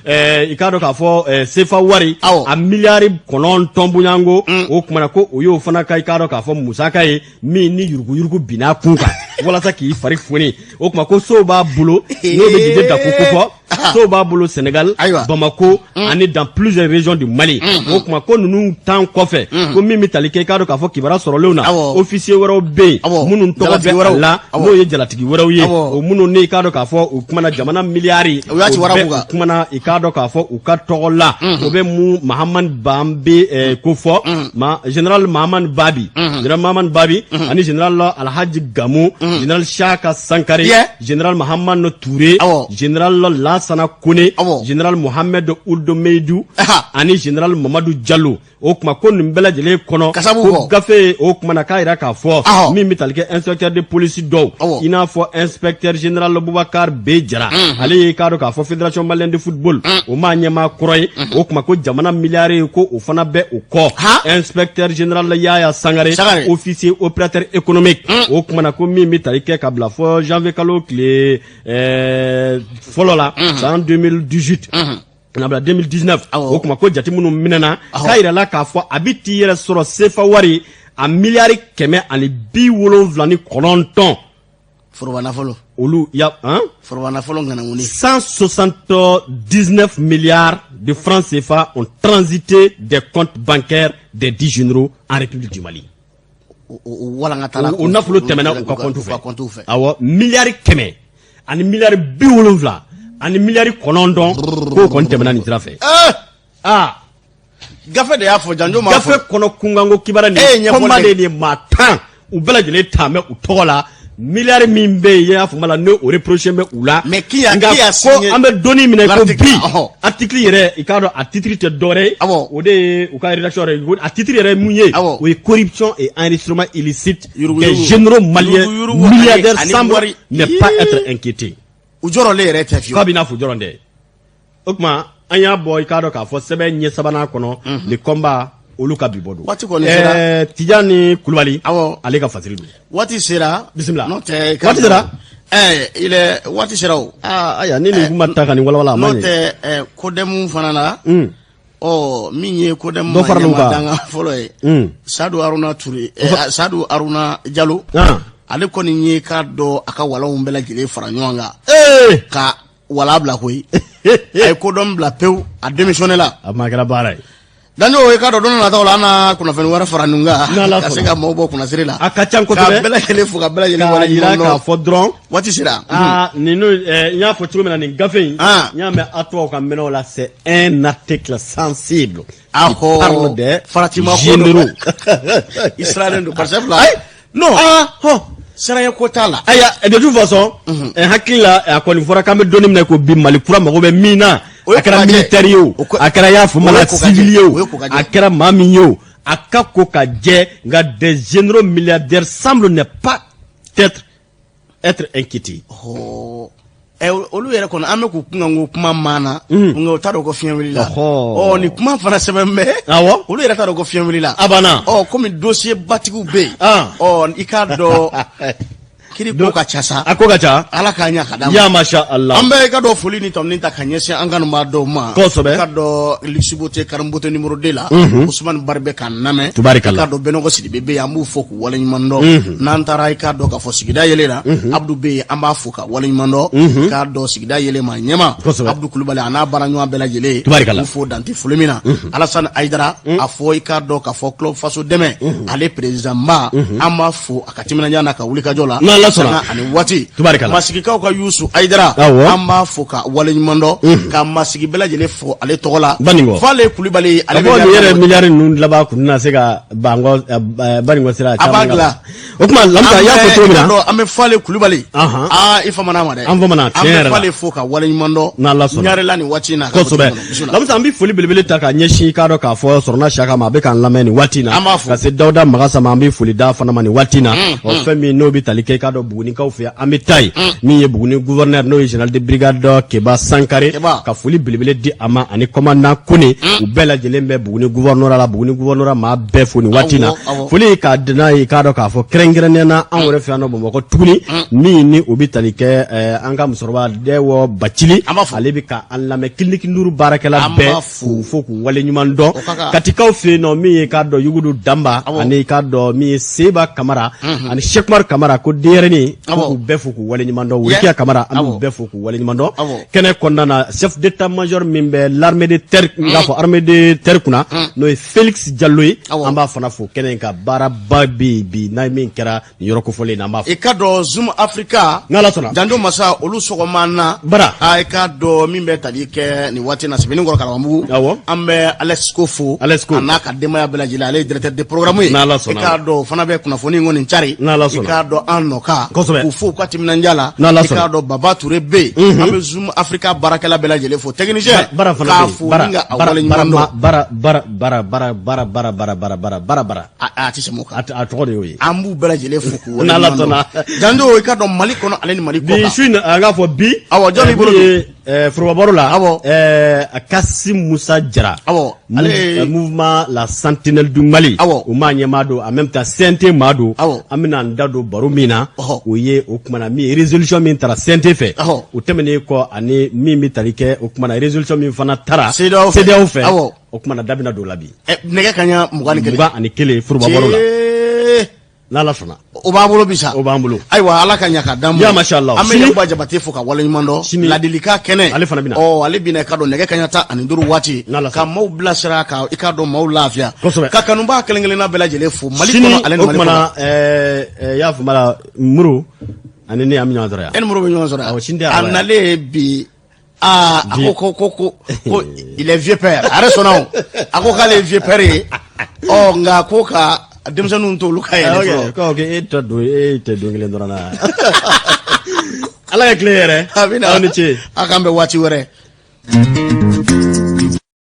B: I k'a dɔn k'a fɔ CFA wari a miliyari 9 bonyanko, o kuma na ko o y'o fana ka, i k'a dɔn k'a fɔ musaka ye min ni yuruguyurugu binna kun kan walasa k'i fari foni. O tuma ko sow b'a bolo, n'o bɛ Didier Dacko kofɔ, sow b'a bolo Sénégal, Bamako ani dans plusieurs régions du Mali. O tuma ko ninnu tan kɔfɛ, ko min bɛ tali kɛ, i k'a dɔn k'a fɔ kibaruya sɔrɔlenw na, officier wɛrɛw bɛ yen minnu tɔgɔ bɛ a la, n'o ye jalatigi wɛrɛw ye, o minnu ne, i k'a dɔn k'a fɔ u kumana jamana miliyari
A: o bɛ
B: u kumana, i k'a dɔn k'a fɔ u ka tɔgɔ la, o bɛ mu Mahamani Banbe ko fɔ ma, général Mahamani Babi, général Mahamani Babi ani général Alhaji Gamu, général Shaka Sankare, général Mahamani Touré, général Lansana Kone, général Mohamed Ould Meidou ani général Mamadou Diallo. O tuma ko nin bɛɛ lajɛlen kɔnɔ, ko gafe o kuma na k'a jira k'a fɔ min bɛ tali kɛ inspecteur de police dɔw, i n'a fɔ inspecteur général Boubacar B Jara, ale ye, k'a dɔn k'a fɔ fédération malienne de football, o maa ɲɛmaa kɔrɔ ye. O tuma ko jamana miliyari ko o fana bɛ o kɔ. Inspecteur général Yaya Sangare, officier opérateur économique, o kuma na ko min bɛ tali kɛ ka bila fɔ janvier kalo tile fɔlɔ la san 2018 na bila 2019, o tuma ko jate minnu minɛna, k'a yirala k'a fɔ a bɛ t'i yɛrɛ sɔrɔ CFA wari a miliyari 179.
A: Foroba nafolo.
B: Olu ya han.
A: Foroba nafolo ŋanaŋuni.
B: 179 milliards de francs CFA ont transité des comptes bancaires des 10 généraux en République du Mali.
A: O walankatala.
B: O nafolo tɛmɛna u ka compte fɛ. Awɔ, miliyari 100 ani miliyari 70 ani miliyari 9, k'o kɔni tɛmɛna nin sira fɛ. Aa.
A: Gafe de y'a fɔ, janjo m'a fɔ.
B: Gafe kɔnɔ kunkanko kibaruya nin kɔnba de ye maa 10, u bɛɛ lajɛlen ta bɛ u tɔgɔ la, miliyari min bɛ yen, i y'a faamu la, n'o reproché bɛ u la.
A: Mais qui a qui a
B: signé? Ko an bɛ donni minɛ ko bi, article yɛrɛ, i k'a dɔn a titre tɛ dɔwɛrɛ ye, o de ye u ka rédaction yɛrɛ, a titre yɛrɛ ye mun ye? O ye corruption et enrichissement illicite des généraux maliens milliardaires semblent ne pas être inquiétés.
A: U jɔrɔlen yɛrɛ tɛ fiyewu.
B: K'a b'i n'a fɔ jɔrɔn tɛ. O tuma an y'a bɔ, i k'a dɔn k'a fɔ sɛbɛn ɲɛ sabanan kɔnɔ, le combat, olu ka bi bɔ don.
A: Waati kɔni sera.
B: Tijani Kulubali. Ale ka fasiri don.
A: Waati sera.
B: Bisimila.
A: N'o tɛ.
B: Waati sera.
A: Il est waati sera o.
B: Aa, ayiwa, ni nin kuma ta ka nin walawala, a ma ɲɛ.
A: N'o tɛ, CODEM fana na. Ɔ, min ye CODEM
B: Dɔ farala u kan.
A: Danga fɔlɔ ye. Sadu Haruna Ture, Sadu Haruna Jalo. Ale kɔni ye k'a dɔn a ka walanw bɛɛ lajɛlen fara ɲɔgɔn kan. Ka wala bila koyi. A ye CODEM bila pewu, a démissionné la.
B: A ma kɛra baara ye.
A: Danjo, i k'a dɔn don nataw la, an na kunnafoni wɛrɛ fara nin kan ka se ka maaw bɔ kunnasiri la.
B: A ka ca kosɛbɛ.
A: Ka bɛɛ lajɛlen fo, ka bɛɛ lajɛlen
B: K'a yira k'a fɔ dɔrɔn.
A: Waati sera.
B: Aa, ninnu, n y'a fɔ cogo min na, nin gafe in. N y'a mɛn a tubabu ka mɛnɛw la, c'est un article sensible.
A: Ahɔ.
B: Qui parle des
A: Faratima ko
B: généraux.
A: I sirannen don parce que fila.
B: Non.
A: Ah
B: hɔn.
A: Siranya ko t'a la.
B: Ayiwa, de toute façon, hakili la, a kɔni fɔra k'an bɛ don min na ko bi, Mali kura mago bɛ min na, a kɛra militaire ye o, a kɛra, y'a faamu la, civil ye o, a kɛra maa min ye o, a ka ko ka jɛ. Nka des généraux milliardaires semblent ne pas être inquiétés.
A: Olu yɛrɛ kɔnɔ an bɛ k'u kunkan ko kuma maana nka u t'a dɔn ko fiɲɛ wulila ɔ nin kuma fana sɛbɛn bɛ olu yɛrɛ t'a dɔn ko fiɲɛ wulila
B: a banna
A: ɔ komi dossier batigiw bɛ yen ɔ i k'a dɔn kiri ko ka ca sa
B: a ko ka ca
A: ala k'a ɲɛ ka d'an
B: ma ya masha Allah
A: an bɛ i ka dɔn foli ni tɔmɔni ta ka ɲɛsin an kanubaa dɔw ma
B: kosɛbɛ
A: i ka dɔn Luxubote Karambote numéro 2 la Usumani Bari bɛ k'an lamɛn
B: tubarikala
A: i ka dɔn Bɛnɔgɔ Sidibe bɛ yen an b'u fo k'u waleɲuman dɔn n'an taara i k'a dɔn k'a fɔ sigida yelen na Abdu bɛ yen an b'a fo ka waleɲuman dɔn k'a dɔn sigida yelen maa ɲɛma Abdu Kulubali a n'a baaraɲɔgɔn bɛɛ lajɛlen
B: tubarikala
A: k'u fo dan tɛ foli min na Alasani Ayidara a fɔ i k'a dɔn k'a fɔ club faso dɛmɛ ale président ba an b'a fo a ka timinandiya n'a ka wulikajɔ la
B: n'Ala sɔnna
A: ani waati
B: tubarikala
A: masigikaw ka Yusu Ayidara an b'a fo ka waleɲuman dɔn ka masigi bɛɛ lajɛlen fo ale tɔgɔ la
B: Banikɔ
A: Fale Kulubali
B: ale bɛ nin yɛrɛ miliyari ninnu laban kun tɛna se ka Banikɔ sira
A: a b'a dilan
B: o tuma Lamisa i y'a fɔ cogo min
A: na an bɛ Fale Kulubali aa i famana ma dɛ
B: an famana
A: tiɲɛ yɛrɛ la an bɛ Fale fo ka waleɲuman dɔn
B: n'Ala sɔnna
A: Ɲarela nin waati in na
B: kosɛbɛ Lamisa an bɛ foli belebele ta ka ɲɛsin i k'a dɔn k'a fɔ Sɔrɔna Siyaka ma a bɛ k'an lamɛn nin waati in na
A: an b'a fo
B: ka se Dawuda Magasa ma an bɛ foli d'a fana ma nin waati in na ɔ fɛn min n'o bɛ tali kɛ i k'a dɔn Bugunikaw fɛ an bɛ taa yen min ye Buguni gouverneur n'o ye général de brigade Keba Sankare ka foli belebele di a ma ani commandant Kone u bɛɛ lajɛlen bɛ Buguni gouvernorat la Buguni gouvernorat maa bɛɛ fo nin waati in na foli k'a di n'a ye k'a dɔn k'a fɔ kɛrɛnkɛrɛnnenya na anw yɛrɛ fɛ yan nɔ Bamakɔ tuguni min ni o bɛ tali kɛ an ka musokɔrɔba Dɛwɔ Bacili ale bɛ ka an lamɛn clinique Nuru baarakɛla bɛɛ k'u fo k'u waleɲuman dɔn Katikaw fɛ yen nɔ min ye k'a dɔn Yugudu Danba ani k'a dɔn min ye Seba Kamara ani Sɛkumaru Kamara ko denyɛrɛnin k'u bɛɛ fo k'u waleɲuman dɔn Worokiya Kamara an b'u bɛɛ fo k'u waleɲuman dɔn kɛnɛ kɔnɔna na chef d'état major min bɛ l'armée de terre n k'a fɔ armée de terre kunna n'o ye Félix Jalo ye an b'a fana fo kɛnɛ in kan baaraba bɛ yen bi n'a min kɛra nin yɔrɔ kofɔlen in na an b'a fo.
A: I k'a dɔn Zoom Africa
B: n'Ala sɔnna
A: Janjo Masa olu sɔgɔma na
B: bara
A: i k'a dɔn min bɛ tali kɛ nin waati in na Sebeninkɔrɔ Kalabanbugu
B: awɔ
A: an bɛ Alexco fo
B: Alexco
A: a n'a ka denbaya bɛɛ lajɛlen ale ye directeur de programme ye
B: n'Ala sɔnna
A: i k'a dɔn o fana bɛ kunnafoni in kɔni cari
B: n'Ala sɔnna
A: i k'a dɔn an nɔ kan
B: kosɛbɛ
A: k'u fo u ka timinandiya la
B: n'Ala
A: i
B: sɔnna
A: k'a dɔn Baba Ture bɛ yen an bɛ Zoom Africa baarakɛla bɛɛ lajɛlen fo technicien
B: bara fana
A: k'a
B: bɛ yen
A: fo
B: bara
A: ni ka a
B: bara
A: waleɲuman dɔn
B: bara bara bara bara bara bara bara bara bara bara bara
A: a tɛ sɛmɛ o kan
B: a tɔgɔ de y'o ye
A: an b'u bɛɛ lajɛlen fo k'u
B: n'Ala
A: waleɲuman dɔn
B: sɔnna
A: Janjo i k'a dɔn Mali kɔnɔ ale ni Mali
B: bi
A: kɔ kan
B: su in na an k'a fɔ bi
A: awɔ jɔn b'i bolo
B: min
A: don
B: ye forobabaro la
A: awɔ
B: Kasim Musa Jara
A: awɔ ale ye
B: mouvement la sentinelle du Mali
A: awɔ
B: o maa ɲɛmaa don en même temps CNT maa don
A: awɔ
B: an bɛna an da don baro min na
A: ɔhɔ
B: o ye o kumana min ye résolution min tara CNT fɛ
A: ɔhɔ
B: o tɛmɛnen kɔ ani min bɛ tali kɛ o kumana résolution min fana tara
A: CEDEAO fɛ
B: CEDEAO fɛ
A: awɔ
B: o kumana da bɛna don o la bi
A: nɛgɛ kanɲɛ 21
B: 21 forobabaro la
A: Cee.
B: n'Ala sɔnna
A: o b'an bolo bi sa
B: o b'an bolo
A: ayiwa ala ka ɲa ka d'an ma
B: Ya masha Allah.
A: an bɛ
B: Sini-
A: Yakuba Jabate fo ka waleɲuman dɔn
B: Sini-
A: ladilikan kɛnɛ
B: Ale fana bɛ na.
A: ɔ ale bɛna i k'a dɔn nɛgɛ kanɲɛ 15 waati
B: N'Ala sɔnna.
A: ka maaw bilasira ka i k'a dɔn maaw lafiya
B: Kosɛbɛ.
A: ka kanubaa kelen kelenna bɛɛ lajɛlen fo Mali
B: sini
A: kɔnɔ ale ni
B: o
A: Mali kɔnɔ
B: kumana y'a faamu la Muru ani ne an bɛ ɲɔgɔn sɔrɔ yan
A: e ni Muru bɛ ɲɔgɔn sɔrɔ yan
B: Awɔ, sini tɛ
A: a
B: araba ye.
A: nalen bi aa a ko ko ko ko il est vieux père a yɛrɛ sɔnna o a ko k'ale ye vieux père ye ɔ nka ko ka denmisɛnninw to olu ka yɛlɛ fɔlɔ
B: ko ok e tɛ don e tɛ don kelen dɔrɔn na ala ka tile yɛrɛ
A: a bɛ na
B: aw ni ce
A: a k'an bɛn waati wɛrɛ.